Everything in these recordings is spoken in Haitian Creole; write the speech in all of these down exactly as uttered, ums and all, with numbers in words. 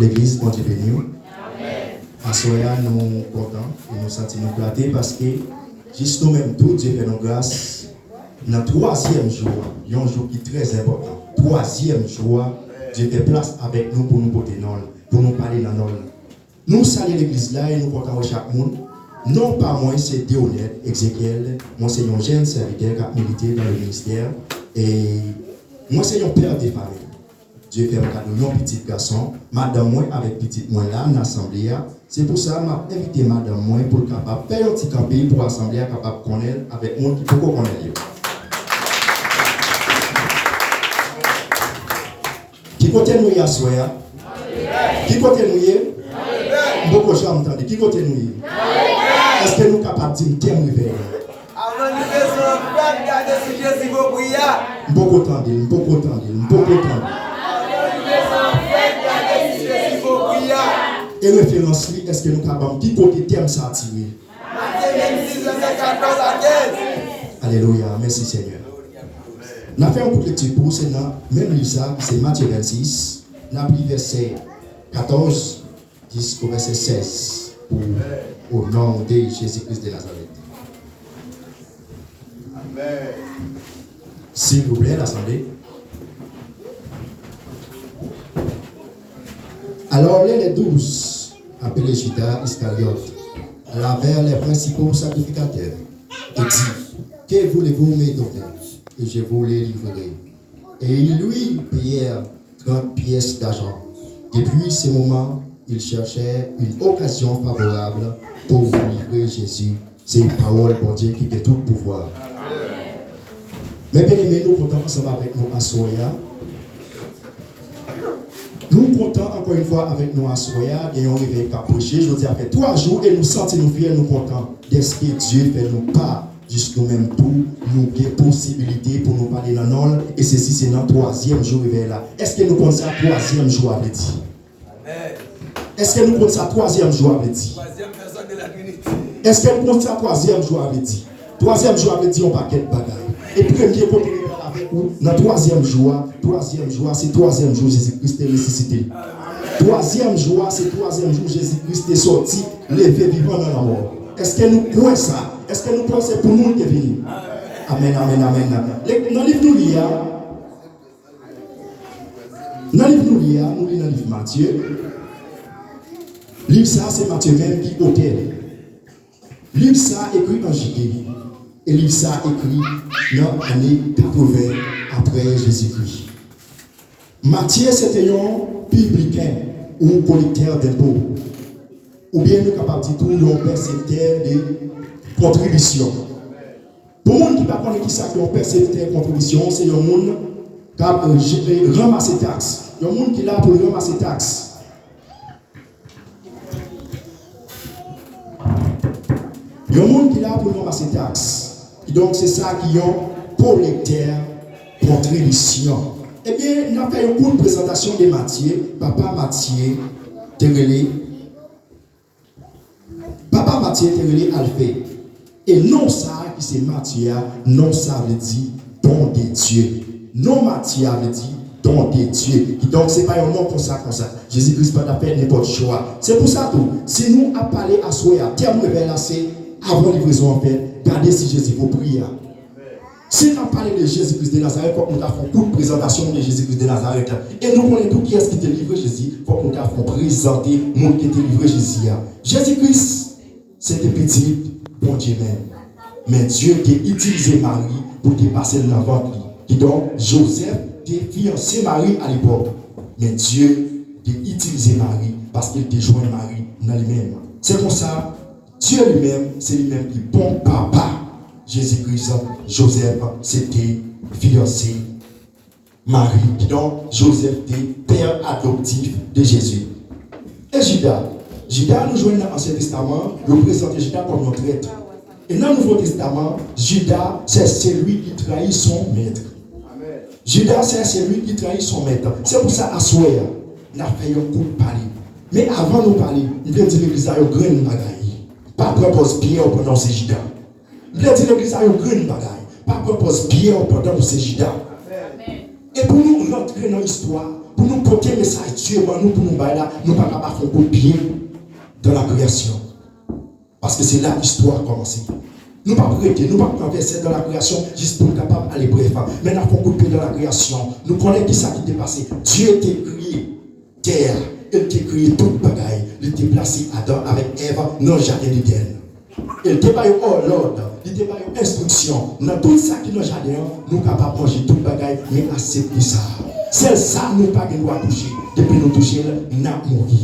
Legliz, Bondye beni w. Aswè a, nou kontan e nou santi nou flate paske jis nou menm tou, Dye fè nou gras nan twazyèm jou a, yon jou ki trè enpòtan. Twazyèm jou a, Dye fè plas avèk nou pou nou pote non l, pou nou pale nan non l. Nou salye legliz la e nou kontan wè chak moun. Non pa mwen se Deonette Exekiel. Mwen se yon jèn sèvitè k ap milite nan le ministè. E mwen se yon pè de fanmi. Dye fè m kado yon pitit gason. Madanm mwen avèk pitit mwen la nan asanble a. Se pou sa m ap envite madanm mwen pou l kapab fè yon ti kanpe pou asanble a kapab konnen l avèk moun ki poko konnen l yo. Ki kote nou ye aswè a? Ki kote nou ye? M poko janm tande. Ki kote nou ye? Èske nou kapab di m tèm revèy la? Avan livreson an fèt, gade si Jezi vo pri a. M poko tande l, m poko tande l, m poko tande l. Avan livreson an fèt, gade si Jezi vo pri a. E referans li, èske nou ka ban m ki kote tèm sa a tire? Matye vennsis, vèsè katòz a kenz. Alelouya, mèsi Senyè. N a fè yon kout lekti pou se nan menm liv sa, ki se Matye vennsis, n ap li vèsè katòz jis o vèsè sèz pou o non de Jezi Kris de Nazarèt. Amèn. Silvouplè, lasanble. Alors les, les douze, appelés Judas Iscariot, alla vers les principaux sacrificateurs et dit, que voulez-vous me donner? Et je vous les livrerai. Et ils lui payèrent trente pièces d'argent. Depuis ce moment, il cherchait une occasion favorable pour livrer Jésus. Se pawòl Bondye ki gen tout pouvwa. Men byeneme, nou kontan ansanm avèk nou aswè a. Nou kontan ankò yon fwa avèk nou aswè a. Gen yon revèy k ap preche. Jodi a fè twa jou e nou santi nou fyè, nou kontan dèske Dye fè nou pa jis nou menm tou, nou gen posibilite pou nou pale nan non l, e sesi se nan twazyèm jou revèy la. Èske nou konn sa twazyèm jou a vle di? Èske nou konn sa twazyèm jou a vle di? Troisième personne de la Trinité. Èske nou konn sa twazyèm jou a vle di? Twazyèm jou a vle di yon pakèt bagay. E premye kote nou pral avèk ou nan twazyèm jou a, twazyèm jou a, se twazyèm jou Jezi Kris te resisite. Twazyèm jou a, se twazyèm jou Jezi Kris te sòti, leve vivan nan lanmò. Èske nou kwè sa? Èske nou kwè se pou nou l te vini? Amèn, amèn, amèn. Nan liv nou li a, Nan liv nou li a, nou li nan liv Matye. Liv sa a, se Matye menm ki otè li. Liv sa a ekri an Jide. E liv sa a ekri nan ane katreven apre Jezikri. Matye se te yon pibliken ou kolektè denpo. Oubyen nou kapab di tou yon pèseptè de kontribisyon. Pou moun ki pa konnen kisa ki yon pèseptè kontribisyon, se yon moun k ap, e, je-, e, ranmase taks. Yon moun ki la pou l ranmase taks. Yon moun ki la pou l ranmase taks. Kidonk, se sa ki yon kolektè kontribisyon. Ebyen, n ap fè yon kout prezantasyon de Matye. Papa Matye te rele Papa Matye te rele Alfe. E non sa a ki se Matye a, non sa a vle di don de Dye. Non Matye a vle di don de Dye. Kidonk, se pa yon non konsa, konsa. Jezi Kris pa t ap fè nenpòt chwa. Se pou sa tou, si nou ap pale aswè a, tèm revèy la se avan livrezon an fèt, gade si Jezi vo pri a. Si n ap pale de Jezi Kris de Nazarèt, fòk nou ta fè yon kout prezantasyon de Jezi Kris de Nazarèt. E nou konnen tou kiyès ki te livre Jezi, fòk nou ta fè yon prezante moun ki te livre Jezi a. Jezi Kris, se te pitit Bondye menm. Men Dye te itilize Mari pou te pase l nan vant li. Kidonk, Jozèf te fiyanse Mari alepòk. Men Dye te itilize Mari paske l te jwenn Mari nan li menm. Se konsa, Dye li menm, se li menm ki bon papa Jezi Kris. Jozèf se te fiyanse Mari. Kidonk, Jozèf te pè adoptif de Jezi. E Jida? Jida, nou jwenn nan Ansyen Testaman, yo prezante Jida kòm yon trèt. E nan Nouvo Testaman, Jida, c'est celui qui trahit son maître. Jida, c'est celui qui trahit son maître. Se pou sa, aswè a, n ap fè yon kout pale. Men avan nou pale, m vle di legliz la yon grenn bagay. Pa pran pòz Pyè pandan w se Jida. M vle di legliz la yon grenn bagay. Pa pran pòz Pyè pandan w se Jida. E pou nou rantre nan istwa, pou nou pote mesaj Dye ban nou, pou nou bay la, nou pa ka pa fè yon kout pye dans la création. Paske se la istwa kòmanse. Nou p ap rete, nou p ap pran vèsè dans la création jis pou n kapab ale brèf. Men n ap fè yon kout pye dans la création. Nou konnen kisa ki te pase. Dye te kreye tè a, e l te kreye tout bagay. Li te plase Adan avèk Èv nan jaden Edenn. E l te ba yo lòd, li te ba yo enstriksyon. Nan tout sa ki nan jaden an, nou kapab manje tout bagay, men asepte sa. Sèl sa nou pa gen dwa touche. Depi nou touche l, n ap mouri.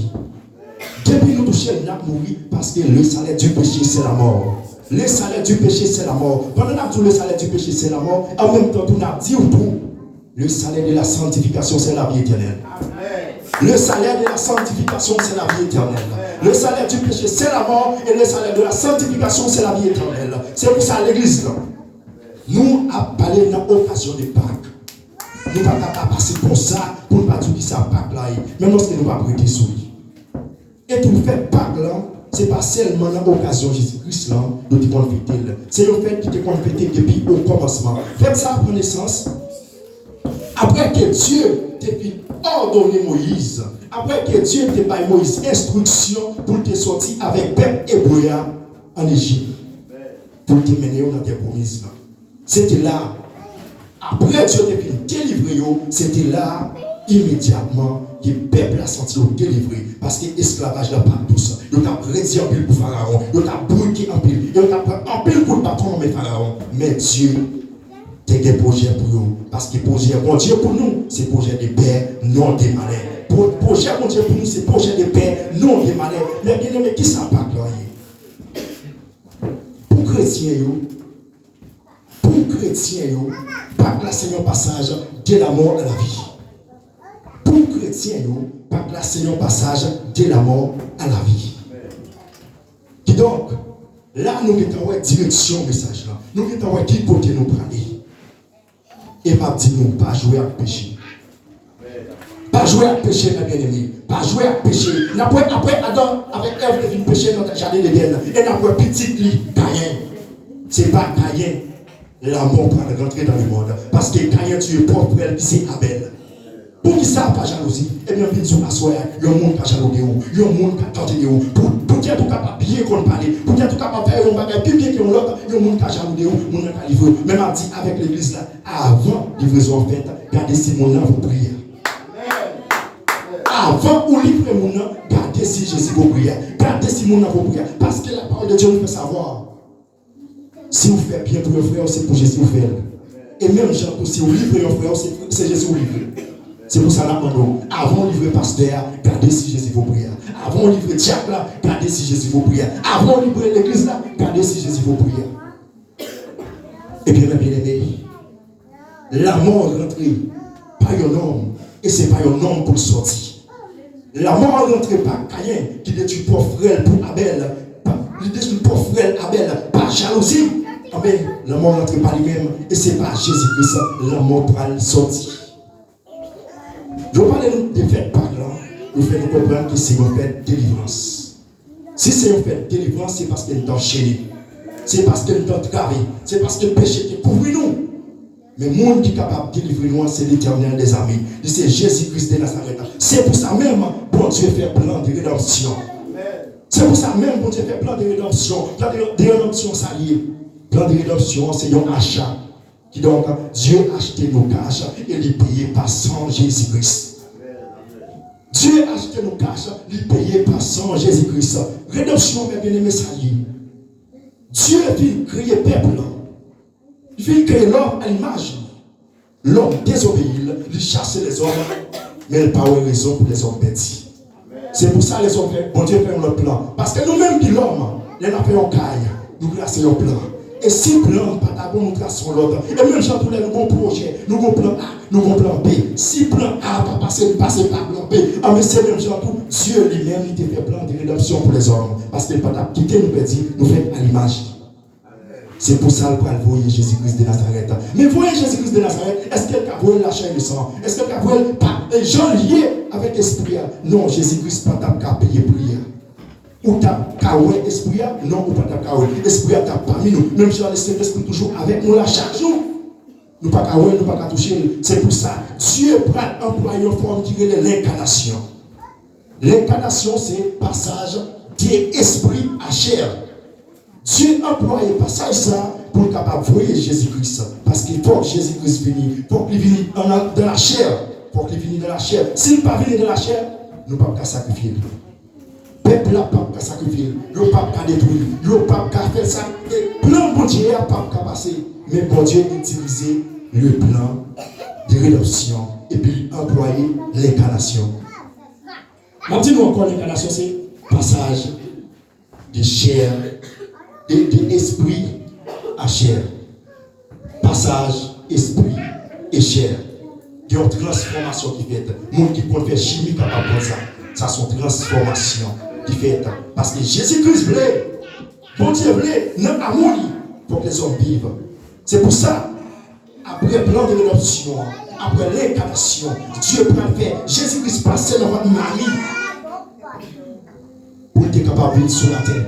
Depi nou touche l, n ap mouri, paske le salaire du péché, c'est la mort. Le salaire du péché, c'est la mort. Pandan n ap di w le salaire du péché, c'est la mort, an menm tan tou, n ap di w tou, le salaire de la sanctification, c'est la vie éternelle. Le salaire de la sanctification, c'est la vie éternelle. Le salaire du péché, c'est la mort, et le salaire de la sanctification, c'est la vie éternelle. Se pou sa, legliz la, nou ap pale nan okazyon de Pak. Nou pa ka pa pase konsa pou n pa di w kisa Pak la ye, menm lòske nou p ap rete sou li. E tou, fèt Pak lan, se pa sèlman nan okazyon Jezi Kris lan yo te konn fete l. Se yon fèt ki te konn fete depi okòmansman. Fèt sa a pran nesans apre ke Dye te fin òdone Moyiz, apre ke Dye te bay Moyiz enstriksyon pou l te sòti avèk pèp ebre a ann Ejip, pou l te mennen yo nan tè pwomiz lan. Se te la, apre Dye te fin delivre yo, se te la, imedyatman, ke pèp la santi yo delivre, paske esklavaj la pa t dous. Yo t ap redi anpil pou Farawon, yo t ap brike anpil, e yo t ap pran anpil kout baton nan men Farawon. Men Dye te gen pwojè pou yo, paske pwojè Bondye pou nou, se pwojè de pè, non de malè. Pwo-, pwojè Bondye pou nou, se pwojè de pè, non de malè. Men byeneme, kisa Pak lan ye? Pou kretyen yo, Pou kretyen yo, Pak la se yon pasaj de la mort à la vie. Pou kretyen yo, Pak la se yon pasaj de la mort à la vie. Kidonk, la nou gentan wè direksyon mesaj lan. Nou gentan wè ki kote nou prale. E m ap di nou, pa jwe ak peche. Pa jwe ak peche, mè byeneme. Pa jwe ak peche. N ap wè apre Adan avèk Èv te fin peche nan jaden Edenn, e n ap wè pitit li, Kayen. Se pa Kayen, lanmò pral rantre dans le monde. Paske Kayen tiye pwòp frè l ki se Abèl. Poukisa pa jalouzi? Ebyen, vin sou aswè a, yon moun ka jalou de ou, yon moun ka tante de ou. Pou, poutèt ou kapab byen konn pale, poutèt ou kapab fè yon bagay pi byen ke yon lòt, yon moun ka jalou de ou, moun nan ka livre w. Men m ap di avèk legliz la, avan livrezon an fèt, gade si moun nan vo pri a. Avan ou livre moun nan, gade si Jezi vo pri a. Gade si moun nan vo pri a. Paske la parole de Dieu nous fait savoir, si w fè byen pou yon frè w, se pou Jezi w fè l. E menm jan tou, si w livre yon frè w, se, se Jezi w livre. Se pou sa n ap mande w, avan w livre pastè a, gade si Jezi vo pri a. Avan w livre dyak la, gade si Jezi vo pri a. Avan w livre legliz la, gade si Jezi vo pri a. Ebyen, mè byeneme, lanmò rantre pa yon nonm, e se pa yon nonm pou l sòti. Lanmò rantre pa Kayen ki detwi pwòp frè l pou Abèl, pa, li detwi pwòp frè l Abèl pa jalouzi. Anben, lanmò rantre pa li menm, e se pa Jezi Kris lanmò pral sòti. Yo pale nou de fèt Pak lan, yo fè nou konprann ke se yon fèt delivrans. Si se yon fèt delivrans, se paske n t anchene. Se paske n t antrave. Se paske peche te kouvri nou. Men moun ki kapab delivre nou an, se Letènèl dèzame. Li se Jezi Kris de Nazarèt. Se pou sa menm, Bondye fè plan de redanmsyon. Se pou sa menm, Bondye fè plan de redanmsyon. Plan de, de redanmsyon, sa l ye. Plan de redanmsyon an, se yon acha. Kidonk, Dye achte nou kach e li peye pa san Jezi Kris. Dye achte nou kach, li peye pa san Jezi Kris. Redanmsyon, mè byeneme, sa l ye. Dye vin kreye pèp lan. Li vin kreye lòm a limaj li. Lòm dezobeyi l, li chase lèzòm, men l pa wè rezon pou lèzòm pèdi. Se pou sa lèzòm fè, Bondye fè yon lòt plan. Paske nou menm ki lòm, lè n ap fè yon kay, nou trase yon plan. E si plan an pa ta bon, nou trase yon lòt. E menm jan tou lè nou gon pwojè, nou gon plan A, nou gon plan B. Si plan A pa pase, nou pase pa plan B. Anben se menm jan tou, Dye li menm, li te fè plan de redanmsyon pou lèzòm. Paske l pa t ap kite nou pèdi, nou fèt a limaj li. Se pou sa l pral voye Jezi Kris de Nazarèt. Men voye Jezi Kris de Nazarèt, èske l ka voye l la chè e le san? Èske l ka voye l pa, e jan l ye avèk espri a? Non, Jezi Kris pa t ap ka peye pri a. Ou t ap ka wè espri a? Non, ou pa t ap ka wè l. Espri a t ap pami nou. Menm jan Lesentespri toujou avèk nou la chak jou. Nou pa ka wè l, nou pa ka touche l. Se pou sa, Dye pral anplwaye yon fòm ki rele lenkanasyon. Lenkanasyon se pasaj de espri a chè. Dye anplwaye pasaj sa pou l kapab voye Jezi Kris. Paske fòk Jezi Kris vini, fòk li vini an, dan lachè. Fòk li vini dan lachè. Si l pa vini dan lachè, nou p ap ka sakrifye li. Pèp la p ap ka sakrifye l. Yo p ap ka detwi l. Yo p ap ka fè sa. E plan Bondye a p ap ka pase. Men Bondye itilize le plan de redanmsyon epi li anplwaye lenkanasyon. M ap di nou ankò, lenkanasyon se pasaj de chè, de, de espri a chè. Pasaj espri e chè. Gen yon transfòmasyon ki fèt. Moun ki konn fè chimi kapab konn sa. Sa se yon transfòmasyon ki fèt. Paske Jezi Kris vle, Bondye vle, nan amou li, fòk lèzòm viv. Se pou sa, apre plan de redanmsyon an, apre lenkanasyon, Dye pral fè Jezi Kris pase nan vant Mari pou l te kapab vin sou latè.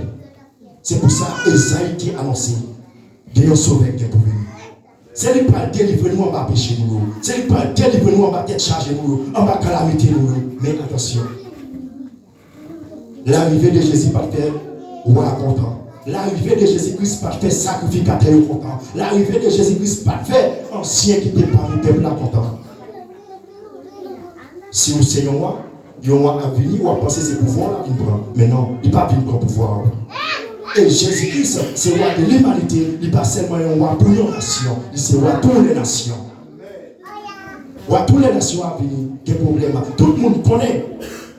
Se pou sa Ezayi te anonse, gen yon Sovè ki gen pou vini. Se li k pral delivre nou anba peche nou yo. Se li k pral delivre nou anba tèt chaje nou yo, anba kalamite nou yo. Men atansyon, larive de Jezi pa t fè wa a kontan. Larive de Jezi Kris pa t fè sakrifikatè yo kontan. Larive de Jezi Kris pa t fè ansyen ki te pami pèp la kontan. Si w se yon wa, yon wa ap vini, w ap panse se pouvwa w l ap vin pran. Men non, li p ap vin pran pouvwa w. E Jezi Kris se wa de limanite, li pa sèlman yon wa pou yon nasyon, li se wa tou lè nasyon. Wa tou lè nasyon ap vini, gen pwoblèm. Tout moun konnen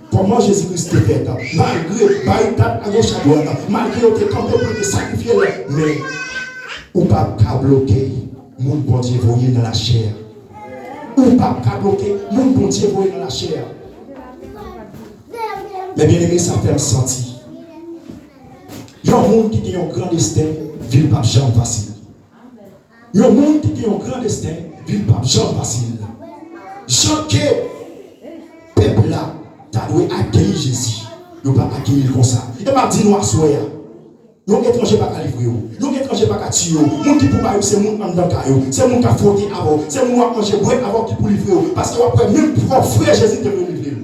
kòman Jezi Kris te fèt. Malgre barikad agoch adwat, malgre yo te kanpe pou yo te sakrifye l, men ou p ap ka bloke moun Bondye voye nan lachè. Ou p ap ka bloke moun Bondye voye nan lachè. Men byeneme, sa fè m santi yon moun ki gen yon gran desten, vi l p ap janm fasil. Yon moun ki gen yon gran desten, vi l p ap janm fasil. Jan ke pèp la ta dwe akeyi Jezi, yo pa akeyi l konsa. E m ap di nou aswè a, yon etranje pa ka livre w. Yon etranje pa ka tiye w. Moun ki pou bay ou se moun anndan kay ou. Se moun k ap fwote avè w. Se moun w ap manje bwè avè w ki pou livre w. Paske w ap wè menm pwòp frè Jezi te vle livre l.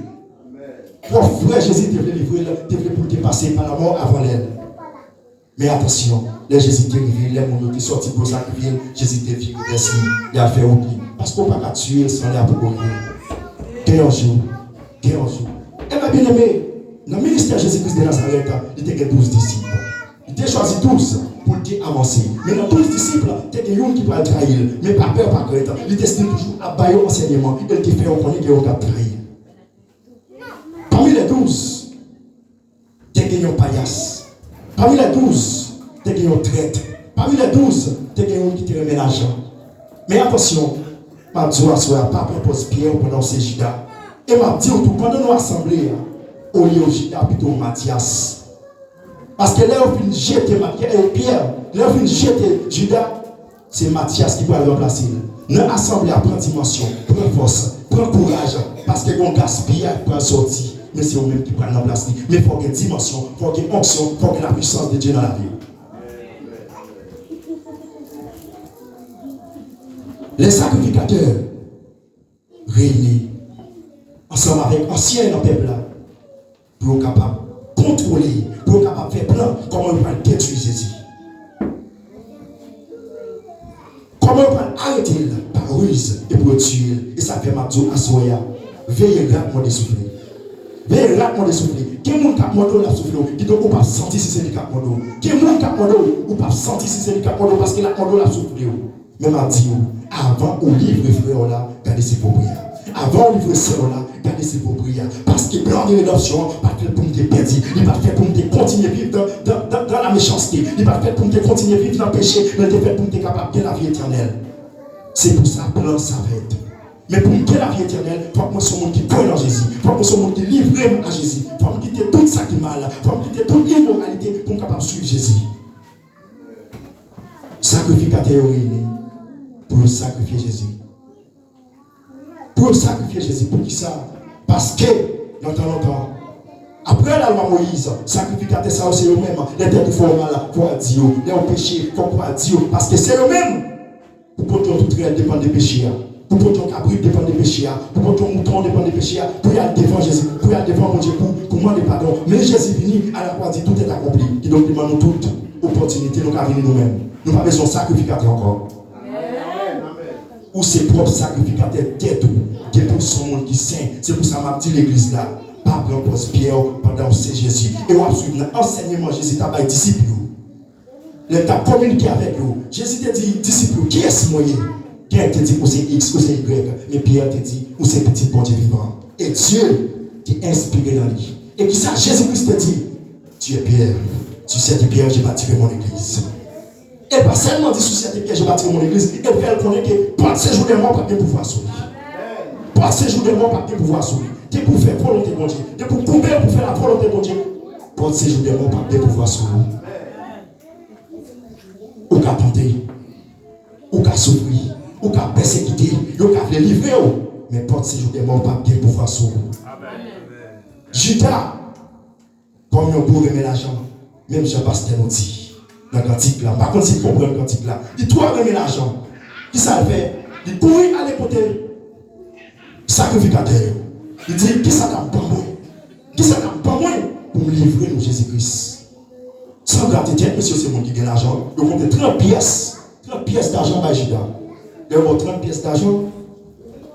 Pwòp frè Jezi te vle livre l, te vle pou l te pase pa lanmò avan lè l. Men atansyon, lè Jezi te rive, lè moun yo te sòti pou yo sakrifye l, Jezi te vire vès li, li al fè wout li. Paske w pa ka tiye l san lè a poko rive. Gen yon jou, gen yon jou. Enben, byeneme, nan ministè Jezi Kris de Nazarèt, li te gen douz disip. Li te chwazi douz pou l te avanse. Men nan douz disip, te gen youn ki pral trayi l. Men pa pè, pa krent. Li te stil toujou ap ba yo ansèyman. E l te fè yo konnen gen yon k ap trayi l. Pami lè douz, te gen yon payas. Pami lè douz, te gen yon trèt. Pami lè douz, te gen youn ki te renmen lajan. Men atansyon, m ap di w aswè a, pa pran pòz Pyè pandan w se Jida. E m ap di w tou, pandan nou asanble a, olye w Jida, pito w Matyas. Paske lè yo fin jete Matyas, e Pyè, lè yo fin jete Jida, se Matyas ki pral ranplase l. Nan asanble a, pran dimansyon, pran fòs, pran kouraj, paske gen yon gaspiyaj k pral sòti, men se ou menm ki pral ranplase li. Men fò w gen dimansyon, fò w gen onksyon, fò w gen lapwisans de Dye nan lavi w. Lè sakrifikatè reyini ansanm avèk ansyen nan pèp la pou yo kapab kontwole, pou yo kapab fè plan kòman yo pral detwi Jezi. Kòman yo pral arete l pa riz e pou yo tiye l. E sa fè m ap di w aswè a, veye rat mòde soufle. Veye rat mòde soufle. Gen moun k ap mòde w, l ap soufle w. Kidonk ou p ap santi si se li k ap mòde w. Gen moun k ap mòde w, ou p ap santi si se li k ap mòde w paske l ap mòde w, l ap soufle w. Men m ap di w, avan ou livre frè w la, gade silvouplè a. Avan ou livre sè w la, gade silvouplè a. Paske plan de redanmsyon an pa t fèt pou m te pèdi. Li pa t fèt pou m te kontinye viv dan, dan, dan, dan lamechanste. Li pa t fèt pou m te kontinye viv nan peche. Men l te fèt pou m te kapab gen lavi etènèl. Se pou sa plan sa fèt. Men pou m gen lavi etènèl, fòk mwen se yon moun ki kwè nan Jezi. Fòk mwen se yon moun ki livre m a Jezi. Fòk m kite tout sa ki mal. Fòk m kite tout imoralite pou m kapab swiv Jezi. Sakrifikatè yo reyini pou yo sakrifye Jezi. Pou yo sakrifye Jezi. Poukisa? Paske, nan tan lontan, apre lalwa Moyiz, sakrifikatè sa yo se yo menm. Lè tèt ou fè w mal, fò w al di yo. Lè w peche, fòk ou al di yo. Paske se yo menm Pou pote yon toutrèl depann de peche a. Pou pote yon kabrit depann de peche a. Pou pote yon mouton depann de peche a. Pou y al devan Jezi, pou y al devan Bondye pou, pou mande padon. Men Jezi vini, alakwa di, tout est accompli. Kidonk, li ban nou tout opòtinite, nou ka vini nou menm. Nou pa bezwen sakrifikatè ankò. Ou se pwòp sakrifikatè tèt ou. Depi w se yon moun ki sen, se pou sa m ap di legliz la, pa pran pòz Pyè pandan w se Jezi. E w ap swiv nan ansèyman Jezi t ap bay disip yo. Lè l t ap kominike avèk yo, Jezi te di disip yo, "Kiyès mwen ye?" Pyè te di, "Ou se X, ou se Y." Men Pyè te di, "Ou se Pitit Bondye vivan." E Dye te enspire nan li. E kisa Jezi Kris te di? "Tu es Pierre, sur cette pierre, je bâtirai mon église." E l pa sèlman di, "Sur cette pierre, je bâtirai mon église," e l fè l konnen ke pòt sejou dèmon p ap gen pouvwa sou li. Pòt sejou dèmon p ap gen pouvwa sou li. Depi w fè volonte Bondye, depi w koube w pou fè la volonte Bondye, pòt sejou dèmon p ap gen pouvwa sou ou. Ou ka tante, ou ka soufri, ou ka pèsekite, yo ka vle livre w, men pòt sejou dèmon p ap gen pouvwa sou ou. Jida, kòm yon gwo renmen lajan, menm jan pastè nou di nan kantik la, m pa konn si l konprann kantik la, li twò renmen lajan. Kisa l fè? Li kouri ale kote sakrifikatè yo. Li di, "Kisa n ap ban mwen? Kisa n ap ban mwen pou m livre nou Jezi Kris?" San grate tèt, mesye, se moun ki gen lajan, yo konte trant pyès, trant pyès dajan bay Jida. Lè yo ba w trant pyès dajan,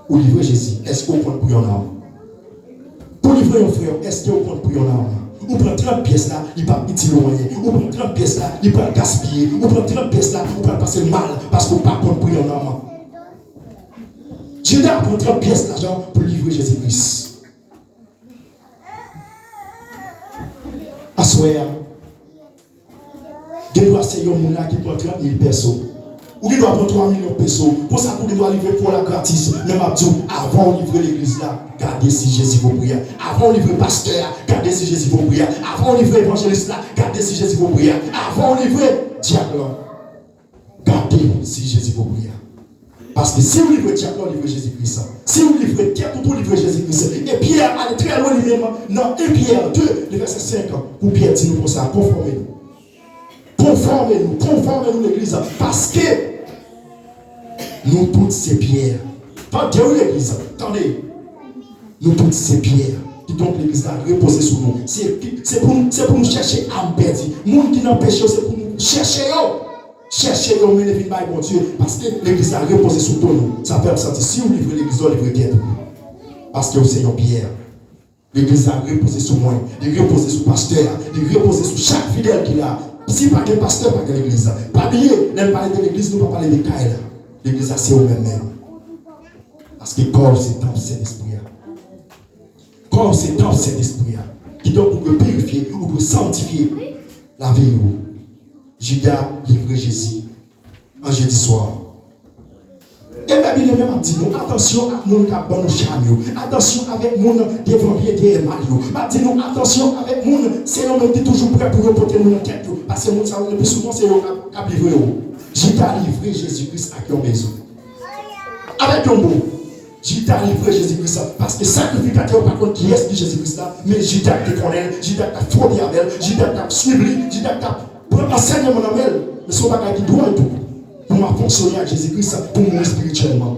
ou livre Jezi. Èske w pran l pou yon nanm? Pou livre yon frè, èske w pran l pou yon nanm? Ou pran trant pyès la, li p ap itil ou anyen. Ou pran trant pyès la, li pral gaspiye. Ou pran trant pyès la, ou pral pase l mal, paske w pa pran l pou yon nanm. Jida pran trant pyès lajan pou livre Jezi Kris. Aswè a, gen dwa se yon moun la ki pran trant mil pèso. Ou gen dwa pran twa milyon peso. Konsa tou ou gen dwa livre pou w la gratis. Men m ap di w, avan w livre legliz la, gade si Jezi vo pri a. Avan w livre pastè a, gade si Jezi vo pri a. Avan w livre evanjelis la, gade si Jezi vo pri a. Avan w livre dyab lan, gade si Jezi vo pri a. Paske si w livre dyab la, w livre Jezi Kris. Si w livre tèt ou tou, w livre Jezi Kris. E Pyè ale trè lwen li menm nan en Pyè de, le vèsè senk, pou Pyè di nou konsa, konfòme nou. Konfòme nou, konfòme nou legliz. Paske nou tout se pyè. Tande wi legliz, tande. Nou tout se pyè. Kidonk legliz la repoze sou nou. Se, se pou, se pou nou chèche am pèdi. Moun ki nan peche yo, se pou nou chèche yo. Chèche yo, mennen vin bay Bondye. Paske legliz la repoze sou do nou. Sa fè m santi si w livre legliz la, w livre tèt ou. Paske w se yon pyè. Legliz la repoze sou mwen. Li repoze sou pastè a. Li repoze sou chak fidèl ki la. Si pa gen pastè, pa gen legliz la. Pa bliye, lè n pale de legliz, nou pa pale de kay la. Legliz la se ou menm menm. Paske kò w se tanp Sentespri a. Kò w se tanp Sentespri a. Kidonk ou dwe pirifye, ou dwe sanktifye lavi w. Jida livre Jezi an jedi swa. E byen, byen, byen, m ap di nou, atansyon ak moun k ap ban nou cham yo. Atansyon avèk moun devan pye dèyè mal yo. M ap di nou, atansyon avèk moun, se yo menm ki toujou prè pou yo pote nou nan tèt yo. Paske moun sa yo, le pli souvan, se yo k ap, k ap livre yo. Jida livre Jezi Kris ak yon bezo. Avèk yon mo, Jida livre Jezi Kris la, paske sakrifikatè yo pa konn kiyès ki Jezi Kris la, men Jida te konnen l, Jida t ap fwote avè l, Jida t ap swiv li, Jida t ap pran ansèyman nan men l. Men se yon bagay ki dwòl tou, pou m ap fonksyone ak Jezi Kris la, pou m mouri espirityèlman.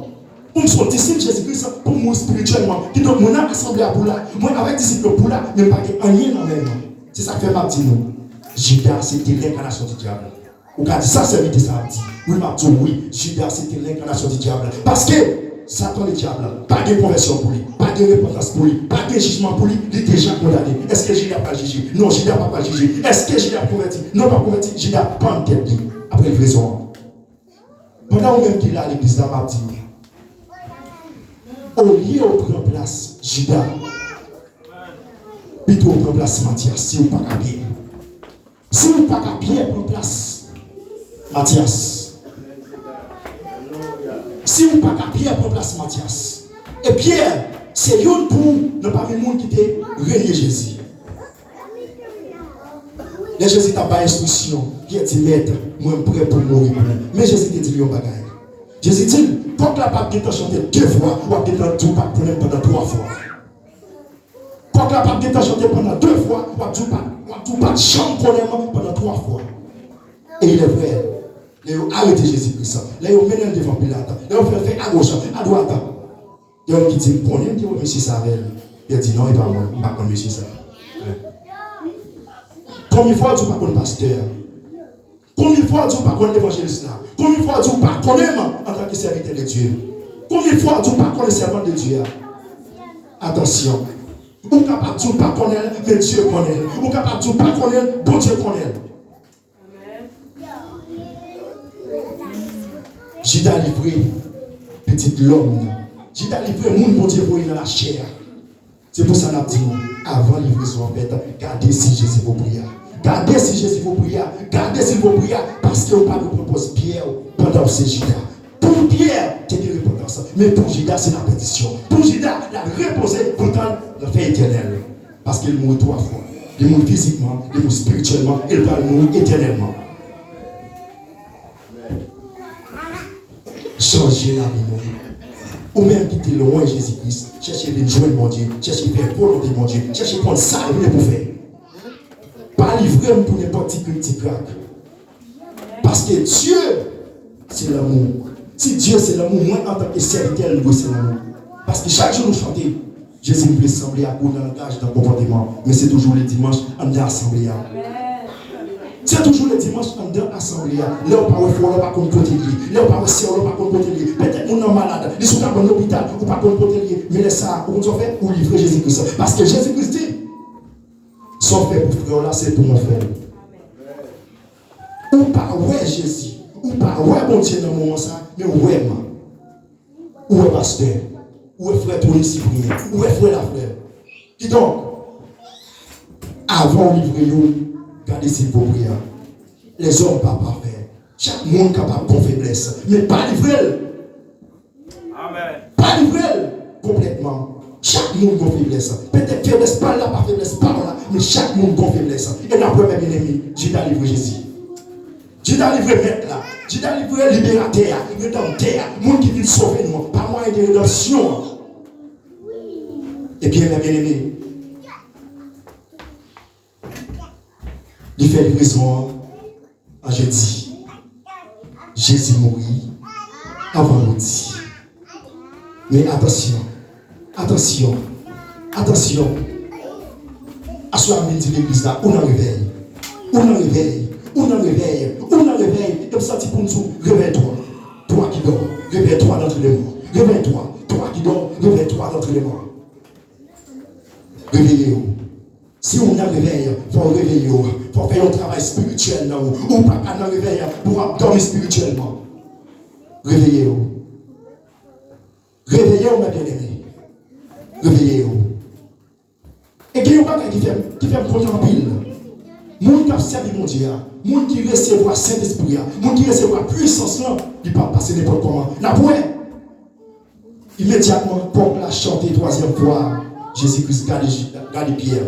Pou m se yon disip Jezi Kris la, pou m mouri espirityèlman. Kidonk, mwen nan asanble a pou la, mwen avèk disip yo pou la, men m pa gen anyen nan men mwen. Se sa k fè m ap di nou, Jida se te lenkanasyon di dyab. Ou ka di sa sèvitè sa ap di. Wi, m ap di w wi, Jida se te lenkanasyon di dyab la. Paske Satan ledyab la, pa gen konvèsyon pou li, pa gen repantans pou li, pa gen jijman pou li, li deja kondane. Èske Jida pral jije? Non, Jida pa pral jije. Èske Jida ap konvèti? Non, l p ap konvèti. Jida pann tèt li apre livrezon an. Pandan ou menm ki la legliz la, m ap di w, olye w pran plas Jida, pito w pran plas Matyas, si w pa ka byen. Si w pa ka Pyè pran plas Matyas. Si w pa ka Pyè pran plas Matyas. E Pyè se youn tou nan pami moun ki te renye Jezi. Lè Jezi t ap bay enstriksyon, Pyè di, "Mèt, mwen m prè pou m mouri pou ou." Men Jezi te di l yon bagay. Jezi di l, "Kòk la p ap gentan chante de fwa, w ap gentan di w pa t konnen m pandan twa fwa." Kòk la p ap gentan chante pandan de fwa, w ap di w pa, w ap di w pa t janm konnen m pandan twa fwa. E il est vrai. Lè yo arete Jezi Kris, lè yo mennen l devan Pilat, lè yo fè l fè agoch, adwat, gen youn ki di, "M konnen m te wè mesye sa avè l." Pyè di, "Non, e pa mwen, m pa konn mesye sa." Konbyen fwa w di w pa konn pastè a? Konbyen fwa w di w pa konn evanjelis la? Konbyen fwa w di w pa konnen m antanke sèvitè de Dye? Konbyen fwa w di w pa konnen sèvant de Dye a? Atansyon. Ou kapab di w pa konnen l, men Dye konnen l. Ou kapab di w pa konnen l, Bondye konnen l. Jida livre pitit lòm nan. Jida livre moun Bondye voye nan lachè a. Se pou sa n ap di nou, avan livrezon an fèt, gade si Jezi vo pri a. Gade si Jezi vo pri a. Gade si l vo pri a. Paske ou pa dwe pran pòz Pyè pandan w se Jida. Pou Pyè, te gen repantans. Men pou Jida, se lapèdisyon. Pou Jida, l al repoze pou l tann lanfè etènèl. Paske l mouri twa fwa. Li mouri fizikman, li mouri espirityèlman, e l pral mouri etènèlman. Chanje lavi nou. Ou menm ki te lwen Jezi Kris, chèche vin jwenn Bondye, chèche fè volonte Bondye, chèche konn sa l vle pou fè. Pa livre m pou nenpòt ti krik ti krak. Paske Dye se lanmou. Si Dye se lanmou, mwen antanke sèvitè l, m dwe se lanmou. Paske chak jou nou chante, Jezi, m vle sanble ak ou nan langaj, nan konpòteman, men se toujou le dimanch anndan asanble a. Se toujou le dimanch anndan asanble a. Lè w pa wè frè w la, w pa konn kote l ye. Lè w pa wè sè w la, w pa konn kote l ye. Petèt moun nan malad, li sou kabann lopital, ou pa konn kote l ye. Men lè sa a, ou konn sa w fè? Ou livre Jezi Kris. Paske Jezi Kris di, sa w fè pou frè w la, se pou mwen fè l. Ou pa wè Jezi, ou pa wè Bondye nan moman sa, men ou wè m. Ou wè pastè, ou wè frè Tony Cyprien, ou wè frè Lafleur. Kidonk, avan w livre youn, gade si l vo pri a. Lèzòm pa pafè. Chak moun kapab gon feblès, men pa livre l. Amèn. Pa livre l konplètman. Chak moun gon feblès. Petèt feblès pa l la pa feblès pa w la, men chak moun gon feblès. E n ap wè, mè byeneme, Jida livre Jezi. Jida livre Mèt la. Jida livre Liberatè a, Redanmtè a, moun ki vin sove nou an, pa mwayen de redanmsyon an. Ebyen, mè byeneme, li fè livrezon an an jedi. Jezi mouri an vandredi. Men atansyon, atansyon, atansyon. Aswè a m vin di legliz la, ou nan revèy. Ou nan revèy, ou nan revèy, ou nan revèy. E m santi pou m di w, réveille-toi. Toi qui dors, réveille-toi d'entre les morts. Réveille-toi, toi qui dors, réveille-toi d'entre les morts. Reveye w. Si w nan revèy, fò w reveye w. Fò w fè yon travay espirityèl nan ou. Ou pa ka nan revèy pou w ap dòmi espirityèlman. Reveye w. Reveye w, mè byeneme. Reveye w. E gen yon bagay ki fè m, ki fè m kontan anpil. Moun k ap sèvi Bondye a, moun ki resevwa Sentespri a, moun ki resevwa pwisans lan, li p ap pase nenpòt kòman. N ap wè. Imedyatman, kòk la chante twazyèm fwa, Jezi Kris gade, gade Pyè.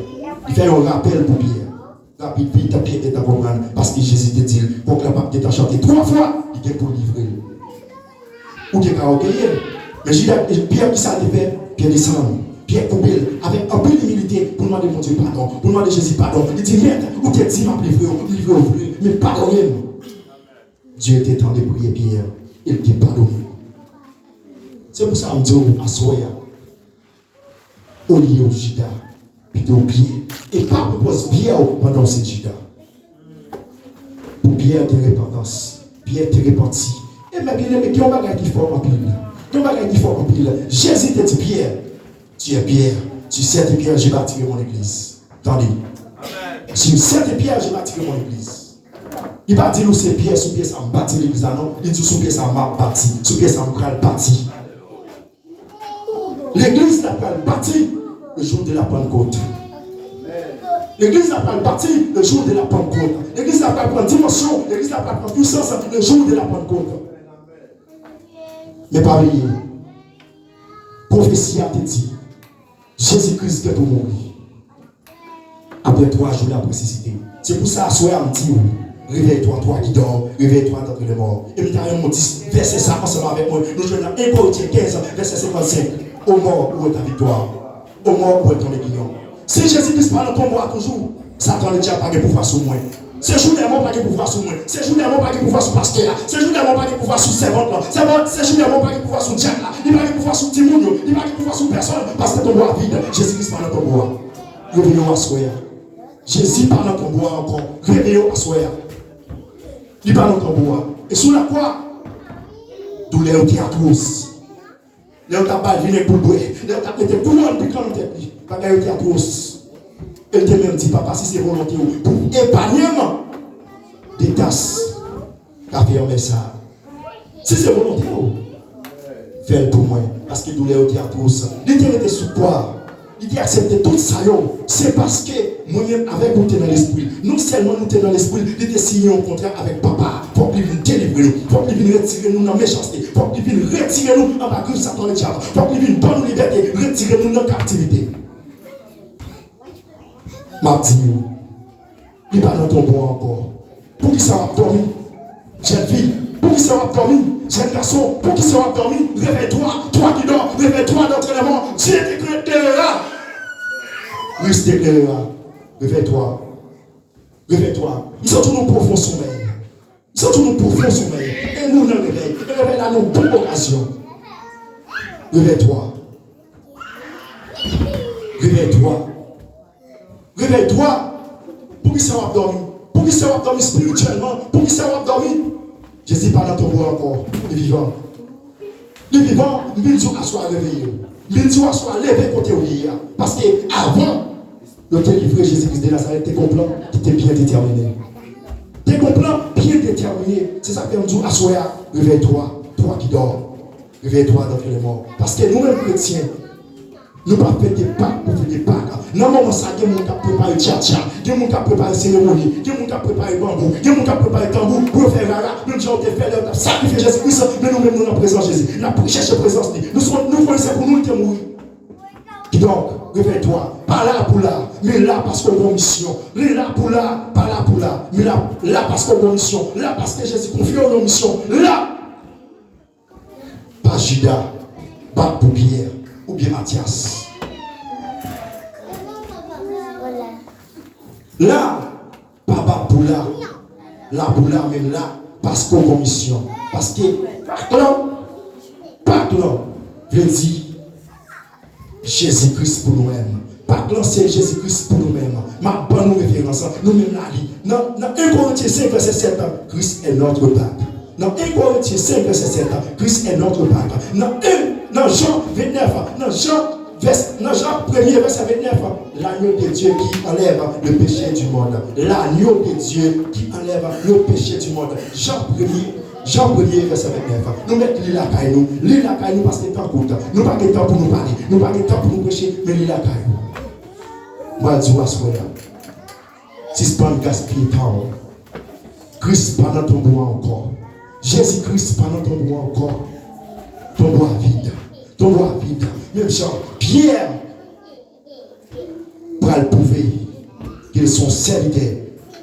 Li fè yon rapèl pou Pyè. Rapid, vit, Pyè gentan konprann, paske Jezi te di l, kòk la p ap gentan chante twa fwa, li gen pou l livre l. Ou te ka ògeye. Men Jida, Pyè, ki sa l te fè? Pyè desann. Pyè koube l avèk anpil imilite pou l mande Bondye padon, pou l mande Jezi padon. Li di, Mèt, ou te di m ap livre w, m livre w vre, men padone m. Dye te tande priyè Pyè e l te padone l. Se pou sa m di w aswè a, olye w Jida, pito w Pyè. E pa pou pòz Pyè w pandan w se Jida. Pou Pyè te repantans, Pyè te repanti. E mè byeneme, gen yon bagay ki fò anpil. Gen yon bagay ki fò anpil. Jezi te di Pyè, Tu es Pierre, sur cette pierre, je bâtirai mon église. Tande. Sur cette pierre, je bâtirai mon église. Li pa di nou se pyè, sou pyè sa m bati legliz la, non. Li di sou pyè sa m ap bati, sou pyè sa m pral bati. Legliz la pral bati le jour de la Pentecôte. Legliz la pral bati le jour de la Pentecôte. Legliz la pral pran dimansyon, legliz la pral pran pwisans le jour de la Pentecôte. Men pa bliye, pwofesi a te di, Jezi Kris gen pou mouri. Apre twa jou, l ap resisite. Se pou sa, aswè a, m di w, réveille-toi, toi qui dors, réveille-toi d'entre les morts. E m ta renmen w di vèsè sa ansanm avèk mwen. Nou jwenn nan en Korentyen kenz, vèsè senkannsenk. Ô mort, où est ta victoire? Ô mort, où est ton aiguillon? Si Jezi Kris pa nan tonbo a toujou, Satan ledyab pa gen pouvwa sou mwen. Sejou dèmon pa gen pouvwa sou mwen. Sejou dèmon pa gen pouvwa sou pastè a. Sejou dèmon pa gen pouvwa sou sèvant lan. Sèvant, sejou dèmon pa gen pouvwa sou dyab la. Li pa gen pouvwa sou timoun yo. Li pa gen pouvwa sou pèsonn. Paske tonbo a vid. Jezi Kris pa nan tonbo a. Reveye w aswè a. Jezi pa nan tonbo a ankò. Reveye w aswè a. Li pa nan tonbo a. E sou lakwa, doulè yo te atwos. Lè yo t ap ba l vin ak pou l bwè, lè yo t ap mete kouwòn pikan nan tèt li, bagay yo te atwos. E l te menm di, Papa, si se volonte w pou w epanye m de tas kafe anmè sa a. Si se volonte w, fè l pou mwen, paske doulè yo te atwos. Li te rete sou kwa. Li te aksepte tout sa yo, se paske mwen menm avèk ou te nan lespri l. Non sèlman nou te nan lespri l, li te siyen yon kontra avèk Papa a. Fòk li vin delivre nou. Fòk li vin retire nou nan mechanste. Fòk li vin retire nou anba grif Satan ledyab. Fòk li vin ban nou libète, retire nou nan kaptivite. M ap di nou, li pa nan tonbo a ankò. Poukisa w ap dòmi, jèn fi? Poukisa w ap dòmi, jèn gason? Poukisa w ap dòmi? Réveille-toi, toi qui dors, réveille-toi d'entre les morts. Dieu te déclarera. Christ déclarera. Réveille-toi. Réveille-toi. M santi nou pwofon somèy. M santi nou pwofon somèy. E nou nan revèy. E revèy la nan bon okazyon. Réveille-toi. Réveille-toi. Réveille-toi. Poukisa w ap dòmi? Poukisa w ap dòmi espirityèlman? Poukisa w ap dòmi? Jezi pa nan tonbo a ankò. Li vivan. Li vivan. M vin di w aswè a, reveye w. M vin di w aswè a, leve kote w ye a. Paske avan yo te livre Jezi Kris de Nazarèt, te gon plan ki te byen detèmine. Te gon plan byen detèmine. Se sa k fè m di w aswè a, réveille-toi, toi qui dors. Réveille-toi d'entre les morts. Paske nou menm kretyen, nou pa fete Pak pou fete Pak. Nan moman sa, gen moun k ap prepare tchatcha, gen moun k ap prepare seremoni, gen moun k ap prepare banbou, gen moun k ap prepare tanbou pou yo fè rara, menm jan yo te fè lè yo t ap sakrifye Jezi Kris, men nou menm nou nan prezans Jezi. N ap chèche prezans li. Nou, nou konnen se pou nou li te mouri. Kidonk, réveille-toi. Pa la pou la, men la paske w gon misyon. Men la pou la, pa la pou la, men la, la paske w gon misyon. La paske Jezi konfye w yon misyon. La! Pa Jida, bat pou Pyè, oubyen Matyas. La, pa bat pou la. La pou la, men la, paske w gon misyon. Paske Pak lan, Pak lan, vle di Jezi Kris pou nou menm. Pak lan se Jezi Kris pou nou menm. M ap ban nou referans. Nou menm la li. Nan, nan en Korentyen senk vèsè sèt, Christ est notre Pâque. Nan en Korentyen senk vèsè sèt, Christ est notre Pâque. Nan en, nan Jan vennèf, nan Jan vès, nan Jan premye vèsè vennèf, l'agneau de Dieu qui enlève le péché du monde. L'agneau de Dieu qui enlève le péché du monde. Jan premye Jan premye vèsè vennèf. Nou mèt li lakay nou. Li lakay nou paske tan kout. Nou pa gen tan pou nou pale. Nou pa gen tan pou nou preche, men li lakay nou. Mwen di w aswè a, sispann gaspiye tan w. Kris pa nan tonbo a ankò. Jezi Kris pa nan tonbo a ankò. Tonbo a vid. Tonbo a vid. Menm jan Pyè pral pwouve ke l se yon sèvitè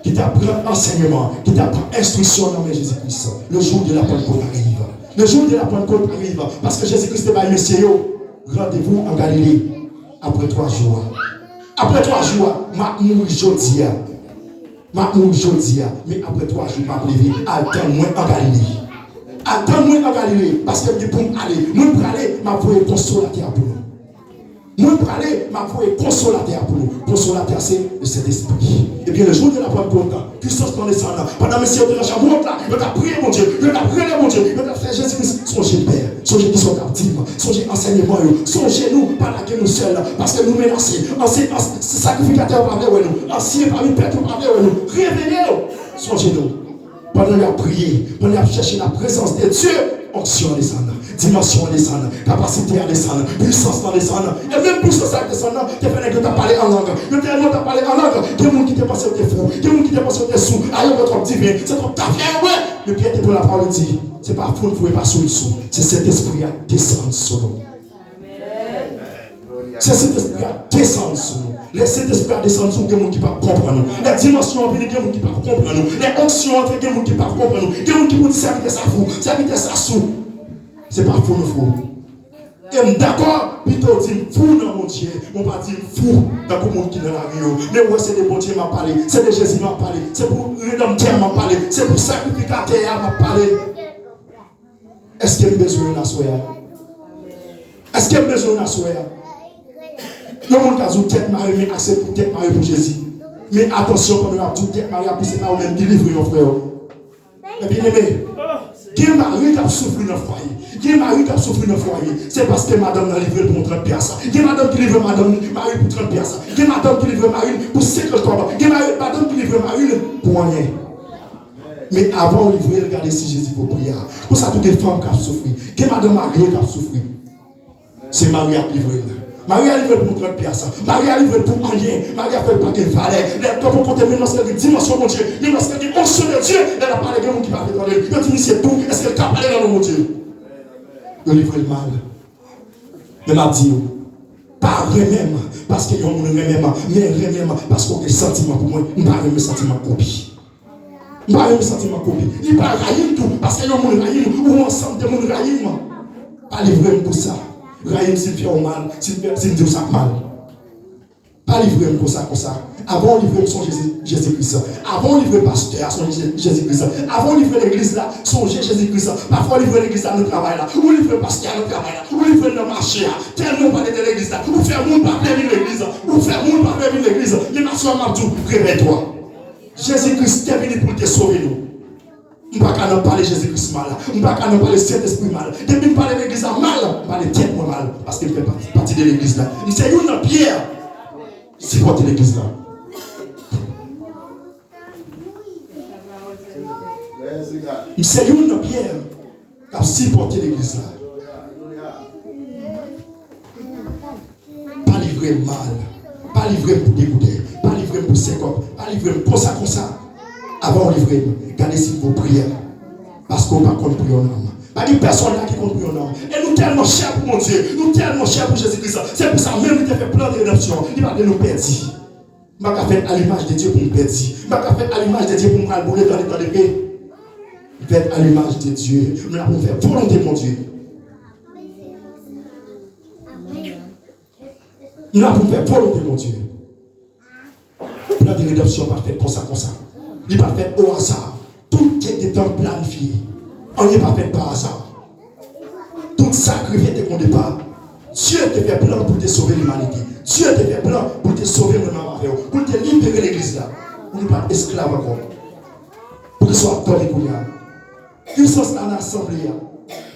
ki t ap pran ansèyman, ki t ap pran enstriksyon nan men Jezi Kris. Le jour de la Pentecôte arrive. Le jour de la Pentecôte arrive. Paske Jezi Kris te bay mesye yo randevou an Galile. Apre twa jou a. Apre twa jou a, m ap mouri jodi a. M ap mouri jodi a. Men apre twa jou, m ap leve. Al tann mwen an Galile. Al tann mwen an Galile. Paske m gen pou m ale. Mwen prale, m ap voye konsolatè a pou nou. Mwen prale, m ap voye konsolatè a pou nou. Konsolatè a se le Sentespri. Ebyen, le jour de la Pentecôte, pisans lan desann. Pandan mesye yo te nan chanm wot la, yo t ap priye Bondye, yo t ap rele Bondye, yo t ap fè Jezi Kris. Sonje Pè, sonje ki sa w t ap di m, sonje ansèyman yo, sonje nou, pa lage nou sèl, paske nou menase. Ansyen, ans-, sakrifikatè yo pa vle wè nou, ansyen pami pèp yo pa vle wè nou. Reveye w, sonje nou. Pandan y ap priye, pandan y ap chèche la présence de Dieu, onksyon an desann, dimansyon an desann, kapasite a desann, pwisans lan desann. E menm pwisans la k desann nan, te fè nèg yo t ap pale an lang. Yo te, yo t ap pale an lang. Gen moun ki te panse yo te fou, gen moun ki te panse yo te sou. A yo wè twòp diven, se twòp tafya yo wè. Men Pyè te pran lapawòl, li di, se pa fou n fou, e pa sou n sou. Se Sentespri a desann sou nou. Se Sentespri a desann sou nou. Lè Sentespri a desann sou w, gen moun ki p ap konprann ou. Lè dimansyon an vini, gen moun ki p ap konprann ou. Lè onksyon an antre, gen moun ki p ap konprann ou. Gen moun ki pou di, sèvitè sa fou, sèvitè sa sou. Se pa fou nou fou. E m dakò, pito w di m fou nan Bondye, men w pa di m fou tankou moun ki nan lari yo. Men w wè se de Bondye m ap pale, se de Jezi m ap pale, se pou Redanmtè m ap pale, se pou Sakrifikatè a m ap pale. Èske m bezwen youn aswè a? Èske m bezwen youn aswè a? Yon moun ka di w tèt mare, men aksepte w tèt mare pou Jezi. Men atansyon, pandan n ap di w tèt mare a, pou se pa ou menm ki livre yon frè w. Men byeneme, gen mari k ap soufri nan fwaye. Gen mari k ap soufri nan fwaye. Se paske madanm nan livre l pou yon trant pyasa. Gen madanm ki livre madanm li, mari l pou trant pyasa. Gen madanm ki livre mari l pou senkant kòb. Gen mari, madanm ki livre mari l pou anyen. Men avan w livre l, gade si Jezi vo pri a. Konsa tou gen fanm k ap soufri. Gen madanm marye k ap soufri. Se mari a k livre l. Mari a livre l pou trant pyasa. Mari a livre l pou anyen. Mari a fè l pa gen valè. Lè l kanpe kote men lòske l gen dimansyon Bondye, men lòske l gen onksyon de Dye, lè l ap pale gen moun ki pa vle tande l. Yo di misye dou, èske l ka pale nan non Bondye? Yo livre l mal. Men m ap di w, pa renmen m paske yon moun renmen m, men renmen m paske w gen santiman pou mwen. M pa renmen santiman koupi. M pa renmen santiman koupi. Li pa rayi m tou, paske yon moun rayi m, ou ansanm de moun rayi m. Pa livre m pou sa. Rayi m si m fè w mal, si m fè, si m di w sa k mal. Pa livre m konsa, konsa. Avan w livre m, sonje Jezi, Jezi Kris. Avan w livre pastè a, sonje Je-, Jezi Kris. Avan w livre legliz la, sonje Jezi Kris. Pafwa w livre legliz la nan travay la. Ou livre pastè a nan travay la. Ou livre l nan mache a. Tèlman w pale de legliz la. Ou fè moun pa vle vin legliz. Ou fè moun pa vle vin legliz. Men aswè a m ap di w, revèy twa. Jezi Kris te vini pou l te sove nou. M pa ka nan pale Jezi Kris mal. M pa ka nan pale Sentespri mal. Depi m pale legliz la mal, m pale tèt mwen mal. Paske m fè pati, pati de legliz la. M se youn nan pyè. Sipòte legliz la. M se youn nan pyè k ap sipòte legliz la. Pa livre m mal. Pa livre m pou de gouden. Pa livre m pou senkant. Pa livre m konsa, konsa. Avan w livre m, gade si m vo pri a. Paske w pa konn pri yon nanm. Pa gen pèsonn la ki konn pri yon nanm. E nou tèlman chè pou Bondye. Nou tèlman chè pou Jezi Kris. Se pou sa menm li te fè plan de redanmsyon. Li pa vle nou pèdi. M pa ka fèt a limaj de Dye pou m pèdi. M pa ka fèt a limaj de Dye pou m pral boule dan letan de pe. Fèt a limaj de Dye. M la pou m fè volonte Bondye. M la pou m fè volonte Bondye. Plan de redanmsyon pa fèt konsa, konsa. Li pa fèt o aza. Tout te gentan planifye. Anyen pa fèt pa aza. Tout sa k rive te gen yon depa. Dye te fè plan pou l te sove limanite. Dye te fè plan pou l te sove mwen menm avè w. Pou l te libere legliz la. Pou nou pa t esklav ankò. Poukisa w ap dòmi kounye a? Pisans la nan asanble a.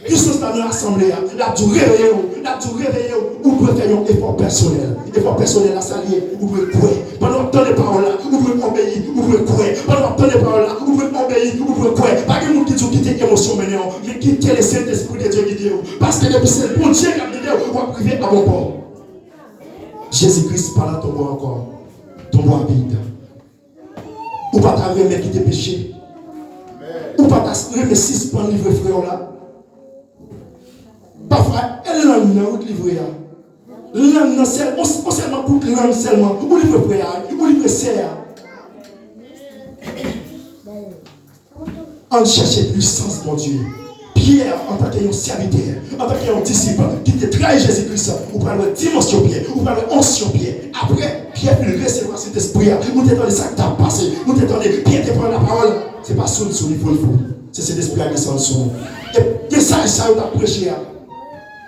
Pisans la nan asanble a. L ap di w reveye w. L ap di w reveye w. Ou dwe fè yon efò pèsonèl. Efò pèsonèl la sa l ye? Ou dwe kwè. Pandan w ap tande pawòl la, ou dwe obeyi, ou dwe kwè. Pandan w ap tande pawòl la, ou dwe obeyi, ou dwe kwè. Pa gen moun ki di w kite emosyon mennen w, men kite le Sentespri de Dye gide w. Paske depi se Bondye k ap gide w, w ap rive a bon pò. Jezi Kris pa nan tonbo ankò. Tonbo a vid. Ou pa ta renmen kite peche. Ou pa ta renmen sispann livre frè w la. Pafwa, e lang nan ou t livre a. Lang nan sèl, on, on sèlman kout lang sèlman. Ou livre frè a, ou livre sè a. Ann chèche pwisans Bondye. Pyè, antanke yon sèvitè, antanke yon disip ki te trayi Jezi Kris, ou pral wè dimansyon Pyè, ou pral wè onksyon Pyè. Apre Pyè fin resevwa Sentespri a, nou te tande sa k t ap pase, nou te tande Pyè te pran lapawòl. Se pa sou l, sou li pou l fou. Se Sentespri a desann sou nou. E mesaj sa yo t ap preche a,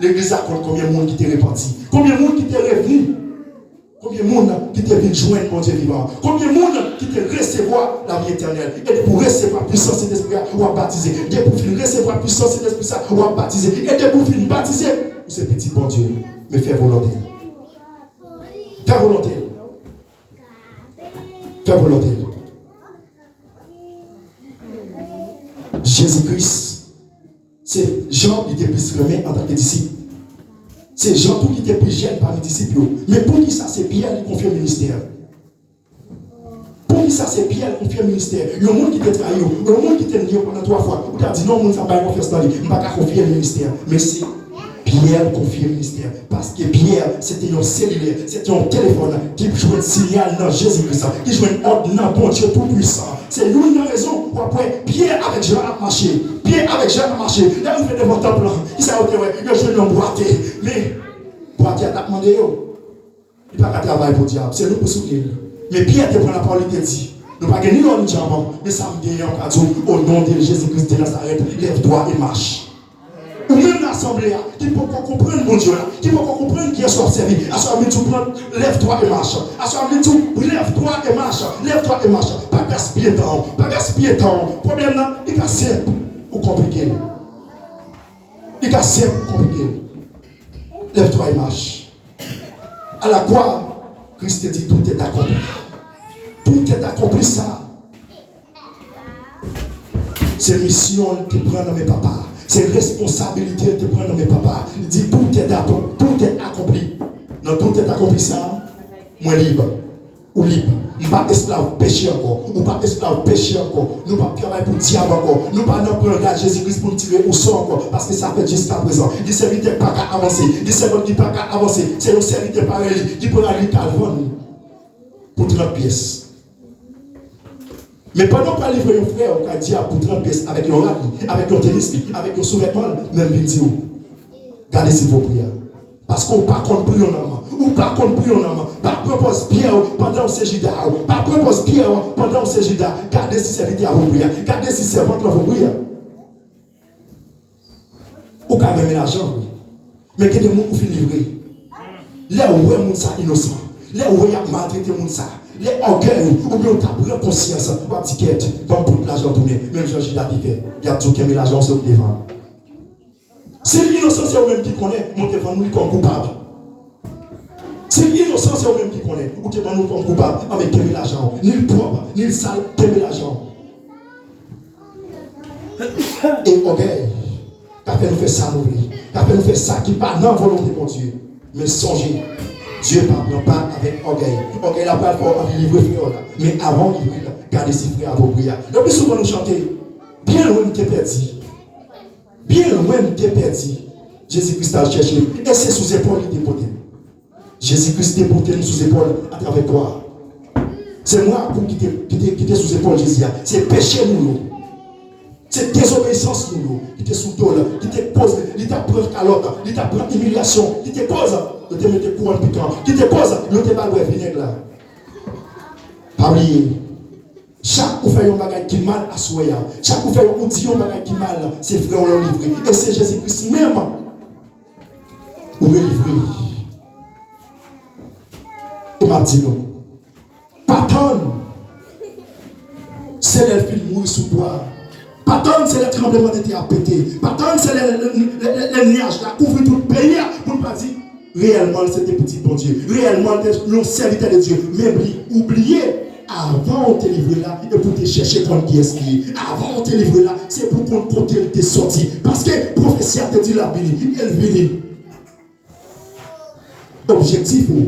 legliz la konn konbyen moun ki te repanti, konbyen moun ki te revni. Konbyen moun ki te vin jwenn Bondye vivan? Konbyen moun ki te resevwa lavi etènèl? E depi w resevwa pwisans Sentespri a, w ap batize. Depi w fin resevwa pwisans Sentespri sa, w ap batize. E depi w fin batize, ou se pitit Bondye. Men fè volonte l. Fè volonte l. Fè volonte l. Jezi Kris, se Jan li te plis renmen antanke disip. Se Jan tou ki te pi jèn pami disip yo. Men poukisa se Pyè li konfye ministè? Poukisa se Pyè l konfye ministè? Yon moun ki te trayi w, yon moun ki te nye w pandan twa fwa, ou ta di, "Non, moun sa m bay konfyans nan li, m pa ka konfye l ministè." Men se Pyè l konfye ministè. Paske Pyè, se te yon selilè, se te yon telefòn ki jwenn siyal nan Jezi Kris, ki jwenn òd nan Bondye Toupwisan. Se youn nan rezon w ap wè Pyè avèk Jan ap mache. Pyè avèk Jan ap mache, lè yo rive devan tanp lan, kisa yo te wè? Yo jwenn yon bwate. Men, bwate a t ap mande yo. Li pa ka travay pou dyab, se nou pou soutni l. Men Pyè te pran lapawòl, li te di, nou pa gen ni lò ni dyaman, men sa m genyen, m ka di w, o non de Jezi Kris de Nazarèt, lève-toi et marche. Ou menm nan asanble a, ki poko konprann Bondye la, ki poko konprann kiyès w ap sèvi, aswè a m vin di w pran, lève-toi et marche. Aswè a m vin di w, lève-toi et marche, lève-toi et marche. Pa gaspiye tan w, pa gaspiye tan w. Pwoblèm nan, li ka senp, ou konplike l. Li ka senp, ou konplike l. Lève-toi et marche. À la croix, Kris te di, tout est accompli. Tout est accompli sa. Se misyon l te pran nan men Papa a. Se responsabilite l te pran nan men Papa a. Li di, tout est accompli, tout est accompli. Nan tout est accompli sa, mwen lib. Ou lib. M pa esklav peche ankò. Ou pa esklav peche ankò. Nou p ap travay pou dyab ankò. Nou pa nan pran gad Jezi Kris pou n tire ou sò ankò. Paske sa fèt jiskaprezan. Gen sèvitè k pa ka avanse. Gen sèvant ki pa ka avanse. Se yon sèvitè parèy li ki pran li k al vann ou pou trant pyès. Men pandan w pral livre yon frè, ou ka di a pou trant pyès avèk yon rad li, avèk yon tenis li, avèk yon souvètman l, men m vin di w, gade silvopri a. Paske w pa konn pri yon nanm. Ou pa konn pri yon nanm. Pa pran pòz Pyè pandan w se Jida. Pa pran pòz Pyè pandan w se Jida. Gade si sèvitè a vo pri a. Gade si sèvant lan vo pri a. Ou ka renmen lajan, wi. Men gen de moun ou fin livre. Lè w wè moun sa inosan, lè w wè y ap maltrete moun sa, lè ògèy ou, oubyen w ta pran konsyans, w ap di, kèt, ban m pote lajan tounen, menm jan Jida te fè. Y ap di w kenbe lajan w, se ou ki te vann. Si l inosan, se ou menm ki konnen, men w te vann li kòm koupab. Si l inosan, se ou menm ki konnen, ou te vann li kòm koupab. Anben, kenbe lajan w. Ni l pwòp, ni l sal, kenbe lajan w. E ògèy ka fè nou fè sa nou vle, ka fè nou fè sa ki pa nan volonte Bondye. Men sonje, Dye pa pran pa avèk ògèy. Ògèy la pral fè w anvi livre frè w la. Men avan w livre l, gade si frè a vo pri a. Le pli souvan nou chante, byen lwen m te pèdi. Byen lwen m te pèdi. Jezi Kris t al chèche m. E se sou zepòl li te pote m. Jezi Kris te pote nou sou zepòl atravè kwa a. Se mwa ak ou ki te, ki te, ki te sou zepòl Jezi a. Se peche nou yo. Se dezobeyisans nou yo ki te sou do l, ki te koz li t ap pran kalòt, li t ap pran imilyasyon, ki te koz yo te mete kouwòn pikan, ki te koz yo te ba l bwè vinèg la. Pa bliye, chak ou fè yon bagay ki mal aswè a, chak ou fè yon, ou di yon bagay ki mal, se frè w lan w livre. E se Jezi Kris menm ou relivre. E m ap di nou, pa tann se lè l fin mouri sou kwa a. Pa tann se lè tranblemanntè a pete. Pa tann se lè, lè, lè, lè, lè nyaj la kouvri tout peyi a pou n pa di, reyèlman, l se te pitit Bondye. Reyèlman, l te yon sèvitè de Dye. Men bli, ou bliye, avan w te livre l la, e pou w te chèche konn kiyès li ye. Avan w te livre l la, se pou w konn kote l te sòti. Paske pwofesi a te di l ap vini, e l vini. Objektif ou,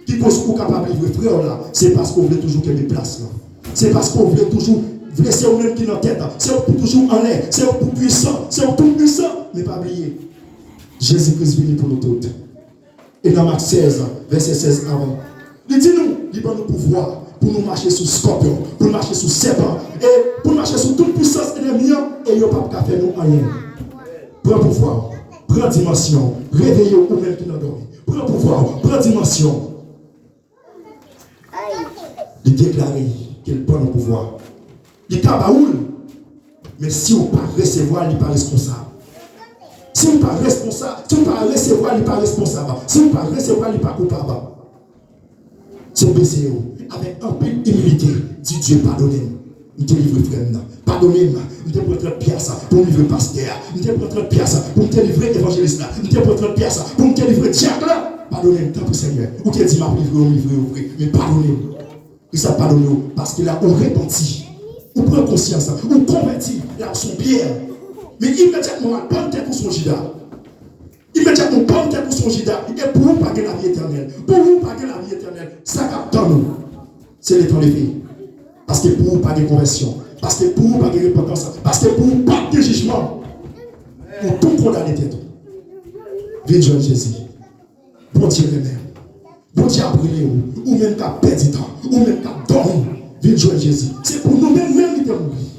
ki koz ou kapab livre frè w la, se paske w vle toujou kenbe plas lan. Se paske w vle toujou, vle se ou menm ki nan tèt, se ou pou toujou anlè, se ou pou pwisan, se ou tou pwisan. Men pa bliye, Jezi Kris vini pou nou tout. E nan Mak sèz, vèsè sèz avan, li di nou, li ban nou pouvwa pou nou mache sou skòpyon, pou nou mache sou sèpan, e pou nou mache sou tout pwisans enmi an, e yo p ap ka fè nou anyen. Pran pouvwa w, pran dimansyon w, reveye w ou menm ki nan dòmi. Pran pouvwa w, pran dimansyon w. Li deklare ke l ban nou pouvwa. Li ka ba ou l. Men si w pa resevwa l, li pa responsab. Si w pa responsa-, si w pa resevwa l, li pa responsab. Si w pa resevwa l, li pa koupab. Se bezwen yo, avèk anpil imilite, di, Dye, padone m. M te livre frè m nan. Padone m. M te pran trant pyas pou m livre pastè a. M te pran trant pyas pou m te livre evanjelis la. M te pran trant pyas pou m te livre dyak la. Padone m, tanpri, Senyè. Ou te di m ap livre yo, m livre yo vre. Men padone m. Kisa padone w? Paske la ou repanti, ou pran konsyans, ou konvèti, la ou se yon pyè. Men imedyatman w al bann tèt ou se yon Jida. Imedyatman w bann tèt ou se yon Jida. E pou ou pa gen lavi etènèl. Pou ou pa gen lavi etènèl. Sa k ap tann ou, se letan leve. Paske pou ou pa gen konvèsyon. Paske pou ou pa gen repantans. Paske pou ou pa gen jijman. Ou tou kondane tèt ou. Vin jwenn Jezi. Bondye renmen w. Bondye ap rele w. Ou menm k ap pèdi tan. Ou menm k ap dòmi. Vin jwenn Jezi. Se pou nou menm menm li te mouri.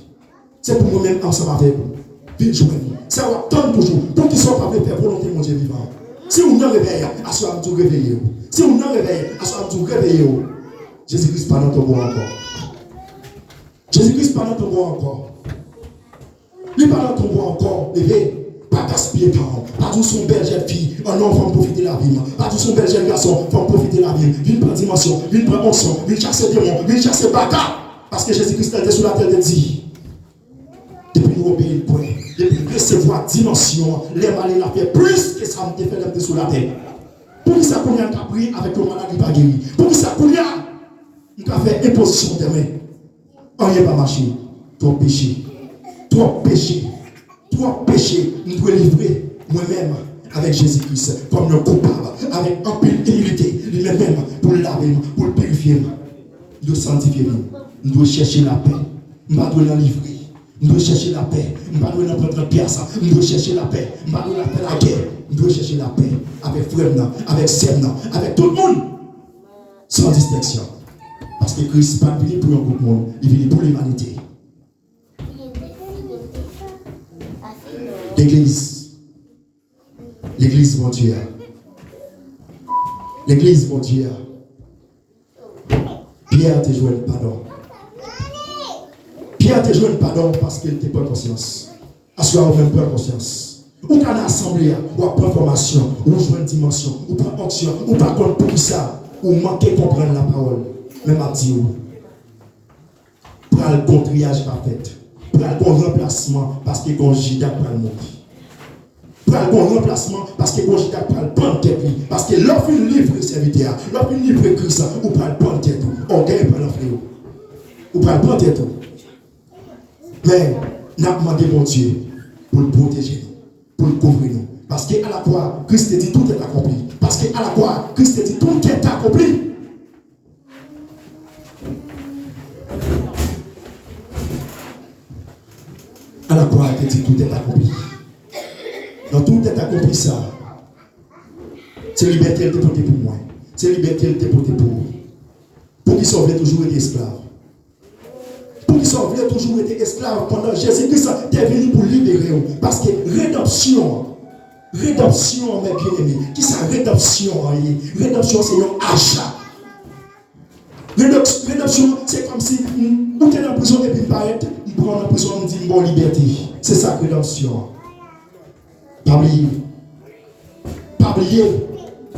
Se pou mwen menm ansanm avèk ou. vin jwenn ou. Sa w ap tann toujou. Poukisa w pa vle fè volonte Bondye vivan an? Si w nan revèy, aswè a m di w reveye w. Si w nan revèy, aswè a m di w reveye w. Jezi Kris pa nan tonbo a ankò. Jezi Kris pa nan tonbo a ankò. Li pa nan tonbo a ankò. Leve. Pa gaspiye tan w. Pa di w se yon bèl jèn fi. An non, fò m pwofite lavi m. Pa di w se yon bèl jèn gason. Fò m pwofite lavi m. Vin pran dimansyon. Vin pran onksyon. Vin chase demon. Vin chase baka. Paske Jezi Kris, lè l te sou latè, l te di, depi nou obeyi l pwen, depi n resevwa dimansyon an, lè m ale, n a fè plis ke sa m te fè lè m te sou latè. Poukisa kounye a n ka priye avèk yon malad, li pa geri? Poukisa kounye a n ka fè enpozisyon de men? Anyen pa mache. Twòp peche. Twòp peche. Twòp peche. M dwe livre mwen menm avèk Jezi Kris kòm yon koupab, avèk anpil imilite, li menm menm pou l lave m, pou l pirifye m. M dwe sanktifye m. M dwe chèche lapè. M pa dwe nan livre. M dwe chèche lapè. M pa dwe nan pran trant pyas. M dwe chèche lapè. M pa dwe nan fè lagè. M dwe chèche lapè avèk frè m nan, avèk sè m nan, avèk tout moun, san distenksyon. Paske Kris pa t vini pou yon gwoup moun, li vini pou limanite. Legliz. Legliz Bondye a. Legliz Bondye a. Pyè te jwenn padon. Pyè te jwenn padon paske l te pran konsyans. Aswè a ou menm pran konsyans. Ou ka nan asanble a, w ap pran fòmasyon, ou jwenn dimansyon, ou pran onksyon, ou pa konn poukisa, ou manke konprann lapawòl. Men m ap di w, pral gon triyaj k ap fèt. Pral gon ranplasman paske gon Jida k pral mouri. Pral gon ranplasman paske gon Jida k pral pann tèt li. Paske lè w fin livre sèvitè a, lè w fin livre Kris la, ou pral pann tèt ou. Ògèy pral anfle w. Ou pral pann tèt ou. Men, n ap mande Bondye pou l pwoteje nou, pou l kouvri nou. Paske a la kwa, Kris te di, tout est accompli. Paske a la kwa, Kris te di, tout est accompli. A la kwa, li te di, tout est accompli. Nan tout est accompli sa, se libète l te pote pou mwen. Se libète l te pote pou ou. Poukisa w vle toujou rete esklav? Poukisa w vle toujou rete esklav pandan Jezi Kris te vini pou libere w? Paske redanpsyon an, redanpsyon an, mè byeneme, kisa redanpsyon an ye? Redanpsyon an se yon acha. Redanp-, redanpsyon an, se kòmsi m, ou te nan prizon epi m parèt, m pran w nan prizon, m di m ba w libète. Se sa k redanpsyon an. Pa bliye. Pa bliye,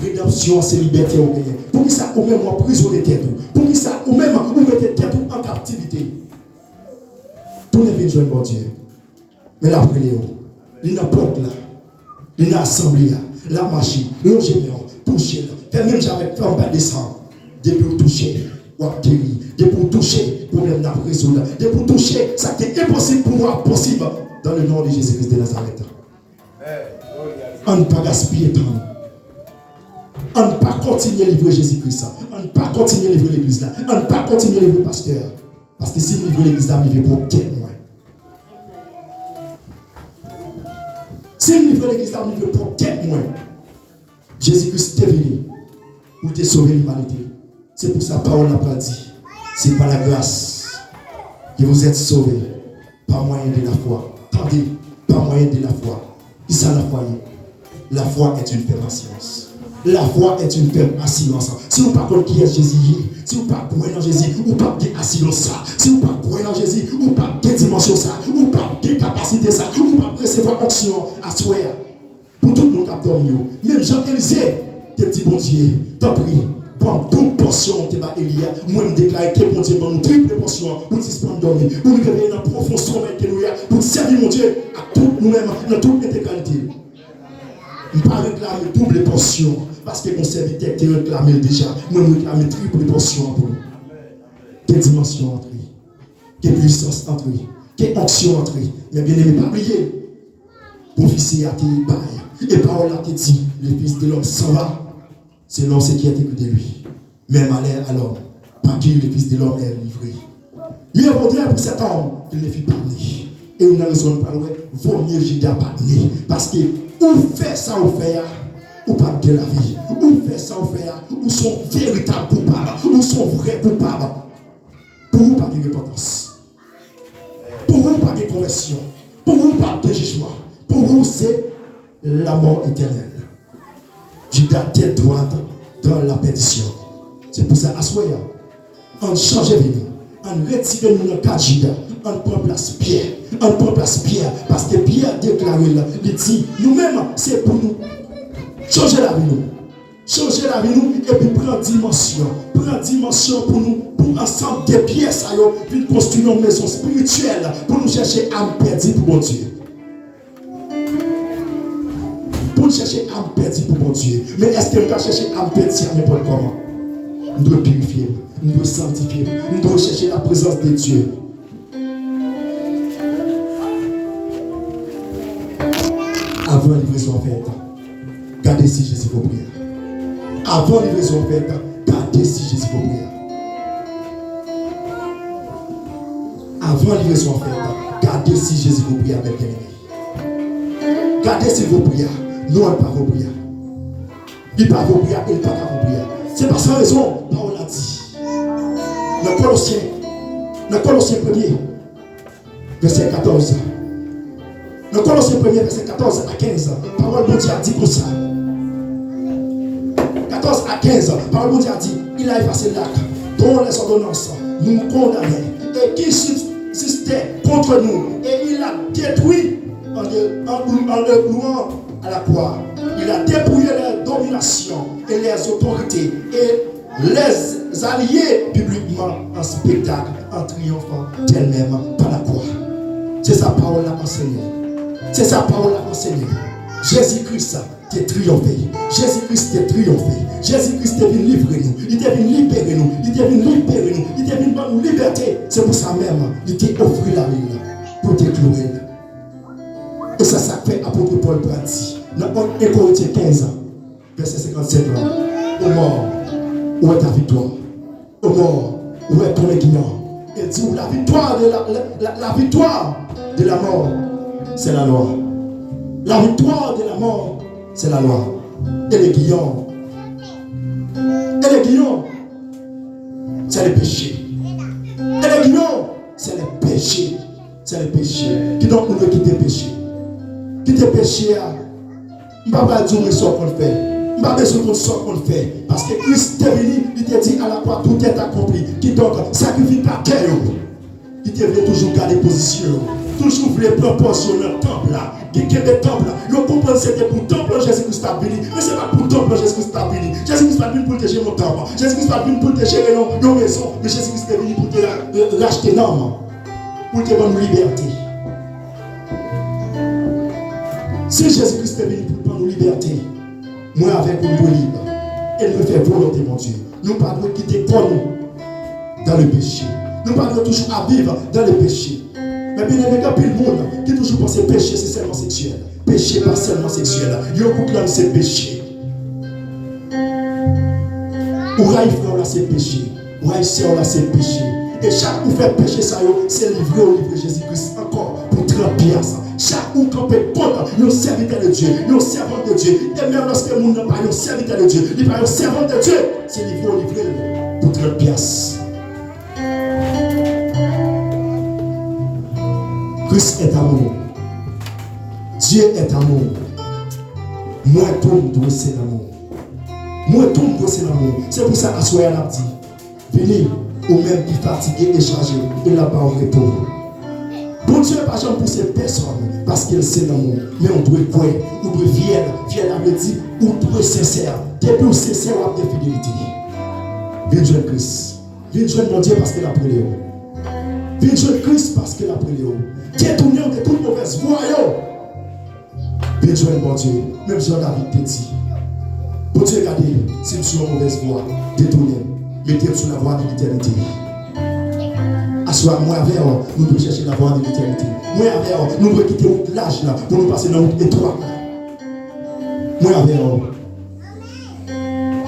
redanpsyon an se libète ou genyen. Poukisa ou menm w anprizone tèt ou? Poukisa ou menm ou mete tèt ou an kaptivite? Tounen vin jwenn Bondye. Men l ap rele w. Li nan pòt la. Li nan asanble a. L ap mache. Lonje men w. Touche l. Fè menm jan avèk fanm pa desann. Depi w touche, w ap geri. Depi w touche, pwoblèm nan ap rezoud. Depi w touche, sa k te enposib pou ou ap posib. Dans le nom de Jésus-Christ de Nazareth. Ann pa gaspiye tan nou. Ann pa kontinye livre Jezi Kris la. Ann pa kontinye livre legliz la. Ann pa kontinye livre pastè a. Paske si m livre legliz la, m livre pwòp tèt mwen. Si m livre legliz la, m livre pwòp tèt mwen. Jezi Kris te vini pou l te sove limanite. Se pou sa pawòl la pral di, c'est par la grâce que vous êtes sauvés, par moyen de la foi. Tande, par moyen de la foi. Kisa lafwa ye? La foi est une ferme assurance. La foi est une ferme assurance. Si ou pa konn kiyès Jezi ye, si ou pa kwè nan Jezi, ou p ap gen asirans sa. Si ou pa kwè nan Jezi, ou p ap gen dimansyon sa, ou p ap gen kapasite sa, ou p ap resevwa onksyon aswè a. Pou tout moun k ap dòmi yo. Menm jan Elize te di Bondye, tanpri, ban m doub pòsyon ou te ba Eli a, mwen m deklare ke Bondye ban nou triple pòsyon an, pou n sispann dòmi, pou n reveye nan pwofon somèy ke nou ye a, pou n sèvi Bondye ak tout nou menm, nan tout entegralite. M pa reklame double pòsyon, paske gon sèvitè ki te reklame l deja, mwen m reklame triple pòsyon an pou nou. Ke dimansyon antre. Ke pwisans antre. Ke onksyon antre. Men byeneme, pa bliye. Pwofesi a te bay. E pawòl la te di, le Fils de l'homme s'en va selon ce qui est écrit de lui. Mais malheur à l'homme par qui le Fils de l'homme est livré. Mieux vaudrait pour cet homme qu'il ne fût pas né. E youn nan rezon nou pral wè, vomye Jida pa t ne. Paske ou fè sa ou fè a, ou p ap gen lavi. Ou fè sa ou fè a, ou se yon veritab koupab. Ou se yon vrè koupab. Pou ou pa gen repantans. Pou ou pa gen konvèsyon. Pou ou pa gen jijman. Pou ou se la mort éternelle. Judas tête droite dans la perdition. Se pou sa aswè a, ann chanje vi nou. Ann retire nou nan kad Jida. Ann pran plas Pyè. Ann pran plas Pyè. Paske Pyè deklare l, li di, nou menm, se pou nou chanje lavi nou. Chanje lavi nou epi pran dimansyon. Pran dimansyon pou nou, pou ansanm de pyè sa yo vin konstwi yon mezon espirityèl pou nou chèche am pèdi pou Bondye. Pou n chèche am pèdi pou Bondye. Men èske m ka chèche am pèdi a nenpòt kòman? M dwe pirifye m. M dwe sanktifye m. M dwe chèche la prezans de Dye. Avan livrezon an fèt, gade si Jezi vo pri a. Avan livrezon an fèt, gade si Jezi vo pri a. Avan livrezon an fèt, gade si Jezi vo pri a, bèl byeneme. Gade si l vo pri a. Non, l pa vo pri a. Li pa vo pri a e li pa ka vo pri a. Se pa san rezon, pawòl la di. Nan Kolosyen, nan Kolosyen premye, vèsè katòz. Nan Kolosyen premye, vèsè katòz a kenz, pawòl Bondye a di konsa. Katòz a kenz, pawòl Bondye a di, il a effacé l'acte dont les ordonnances nous condamnaient et qui subsistaient contre nous, et il a détruit en le, en, en le clouant à la croix. Il a dépouillé les dominations et les autorités et les a liés publiquement en spectacle en triomphant d'elles-mêmes par la croix. Se sa pawòl la ansenye. Se sa pawòl la ansenye. Jezi Kris te triyonfe. Jezi Kris te triyonfe. Jezi Kris te vin livre nou. Li te vin libere nou. Li te vin libere nou. Li te vin ban nou libète. Se pou sa menm, li te ofri lavi l pou te kloure l. E se sa k fè apot Pòl pral di nan en Korentyen kenz, vèsè senkannsèt la, ô mort, où est ta victoire? Ô mort, où est ton aiguillon? E di w, la victoire de la, la, la, la victoire de la mort, c'est la loi. La victoire de la mort, c'est la loi. Et l'aiguillon, et l'aiguillon, c'est le péché. Et l'aiguillon, c'est le péché. Se le peche. Kidonk, nou dwe kite peche. Kite peche a. M pa pral di w men sa w konn fè. M pa bezwen konn sa w konn fè. Paske Kris te vini, li te di, à la croix, tout est accompli. Kidonk, sakrifikater yo, ki te vle toujou gade pozisyon yo, toujou vle pran pòz yo nan tanp la, ki kenbe tanp la. Yo konprann se te pou tanp lan Jezi Kris t ap vini, men se pa pou tanp lan Jezi Kris t ap vini. Jezi Kris pa t vin pou l te jere yon tanp. Jezi Kris pa t vin pou l te jere yon, yon mezon, men Jezi Kris te vini pou l te ra-, rachte nanm. Pou l te ban nou libète. Si Jezi Kris te vini pou l ban nou libète, mwen avèk ou, nou dwe lib. E nou dwe fè volonte Bondye. Nou pa dwe kite kò nou dans le péché. Nou pa dwe toujou ap viv dans le péché. Men byeneme, gen anpil moun ki toujou panse peche se sèlman seksyèl. Peche pa sèlman seksyèl. Yon kout lang se peche. Ou rayi frè w la, se peche. Ou rayi sè w la, se peche. E chak ou fè peche sa yo, se livre ou livre Jezi Kris ankò pou trant pyas. Chak ou kanpe kont yon sèvitè de Dye, yon sèvant de Dye, e menm lòske moun nan pa yon sèvitè de Dye, li pa yon sèvant de Dye, se livre ou livre l pou trant pyas. Christ est amour. Dieu est amour. Mwen tou m dwe se lanmou. Mwen tou m dwe se lanmou. Se pou sa aswè a n ap di, vini, ou menm ki fatige e chaje, e l ap ba w repo. Bondye pa janm pouse pèsonn paske l se lanmou. Men ou dwe kwè, ou dwe fyèl. Fyèl la vle di ou dwe sensè. Depi w sensè, w ap gen fidelite. Vin jwenn Kris. Vin jwenn Bondye paske l ap rele w. Vin jwenn Kris paske l ap rele w. Detounen w de tout movèz vwa yo. Vin jwenn Bondye. Menm jan David te di, Bondye, gade, si m sou yon movèz vwa, detounen m. Mete m sou lavwa de letènite. Aswè a, mwen avè w, nou dwe chèche lavwa de letènite. Mwen avè w, nou dwe kite wout laj la pou nou pase nan wout etwat la. Mwen avè w.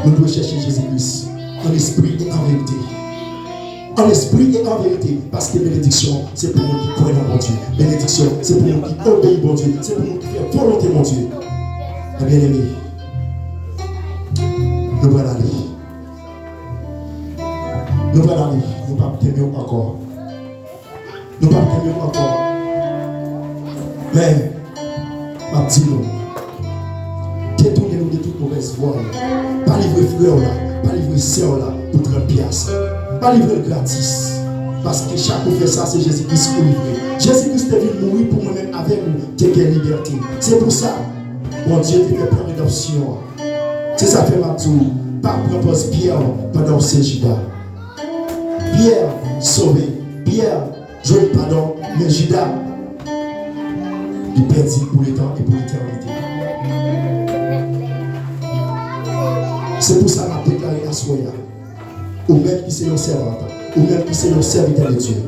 Nou dwe chèche Jezi Kris an espri e an verite. An espri e an verite, paske benediksyon se pou moun ki kwè nan Bondye. Benediksyon se pou moun ki obeyi Bondye. Se pou moun ki fè volonte Bondye. Mè byeneme, nou pral ale. Nou pral ale. Nou p ap kenbe w ankò. Nou p ap kenbe w ankò. Men, m ap di nou, detounen nou de tout movèz vwa yo. Pa livre frè w la, pa livre sè w la pou trant pyas. Pa livre l gratis. Paske chak ou fè sa, se Jezi Kris ou livre. Jezi Kris te vin mouri pou mwen menm avèk ou te gen libète. Se pou sa, Bondye te fè plan redanmsyon an. Se sa k fè m ap di w, pa pran pòz Pyè pandan w se Jida. Pyè sove, Pyè jwenn padon, men Jida, li pèdi l pou letan e pou letènite. Se pou sa m ap deklare aswè a, ou menm ki se yon sèvant, ou menm ki se yon sèvitè de Dye,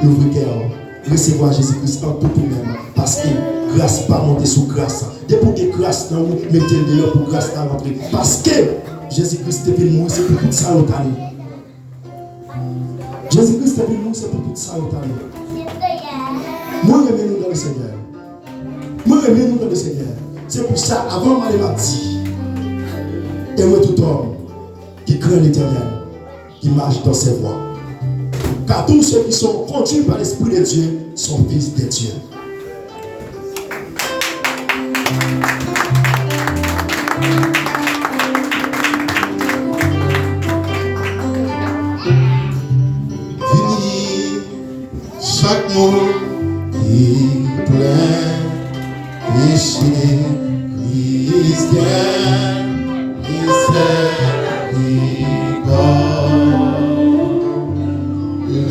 louvri kè w, resevwa Jezi Kris an tout ou menm, paske gras pa monte sou gras. Depi w gen gras nan ou, mete l deyò pou gras la rantre. Paske Jezi Kris te vin mouri, se pou tout sa yo t ale. Jezi Kris te vin mouri, se pou tout sa yo t ale. Mwen renmen nou nan Lesenyè. Mwen renmen nou nan Lesenyè. Se pou sa, avan m ale, m ap di, heureux tout homme qui craint l'Éternel, qui marche dans ses voies. Car tous ceux qui sont conduits par l'Esprit de Dieu sont fils de Dieu. Vini, chak moun ki plen peche, Kris gen mizèrikòd.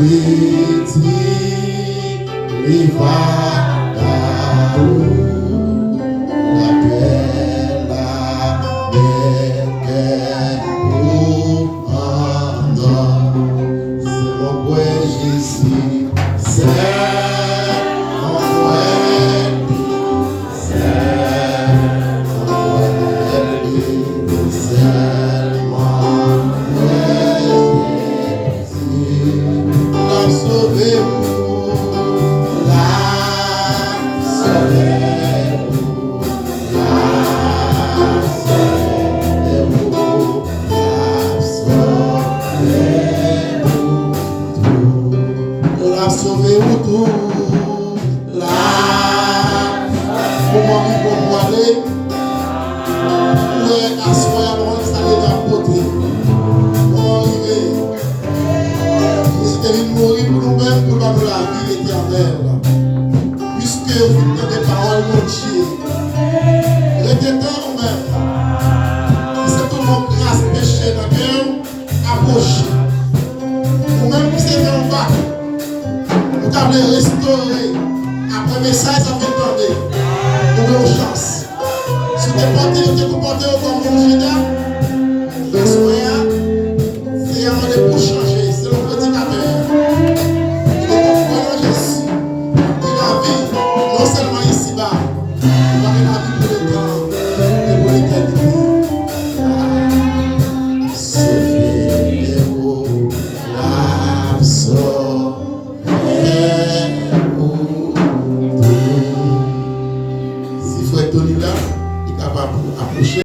Li di li va ba ou lapè, lapè kè ou. Pandan se mwen kwè Jezi, sèl mwen kwè li, sèl mwen kwè li, sèl mwen kwè Jezi. L ap sove ou, l ap sove ou. L ap sove ou tou. L ap, moman rive pou ale. Lè aswè a, moman sa deja pote. Moman rive. Jezi te vin mouri pou nou menm, pou l ba nou lavi etènèl. Piske ou fin tande pawòl Bondye, rete tan ou menm ki santi w gon kras peche nan kè w, apwoche. Ou menm ki se te yon bak, ou ta vle restore apre mesaj sa w fin tande, ou gen yon chans. Si w te pòte, yo te konpòte w kòm yon Jida, aswè a, Seyè a mande pou w chanje selon predikatè a. Li te konn kwè nan Jezi, gen lavi, non sèlman isiba, ou va gen lavi pou letan e pou letènite. Sove ou, l ap sove ou. Si frè Tony la, li kapab apwoche.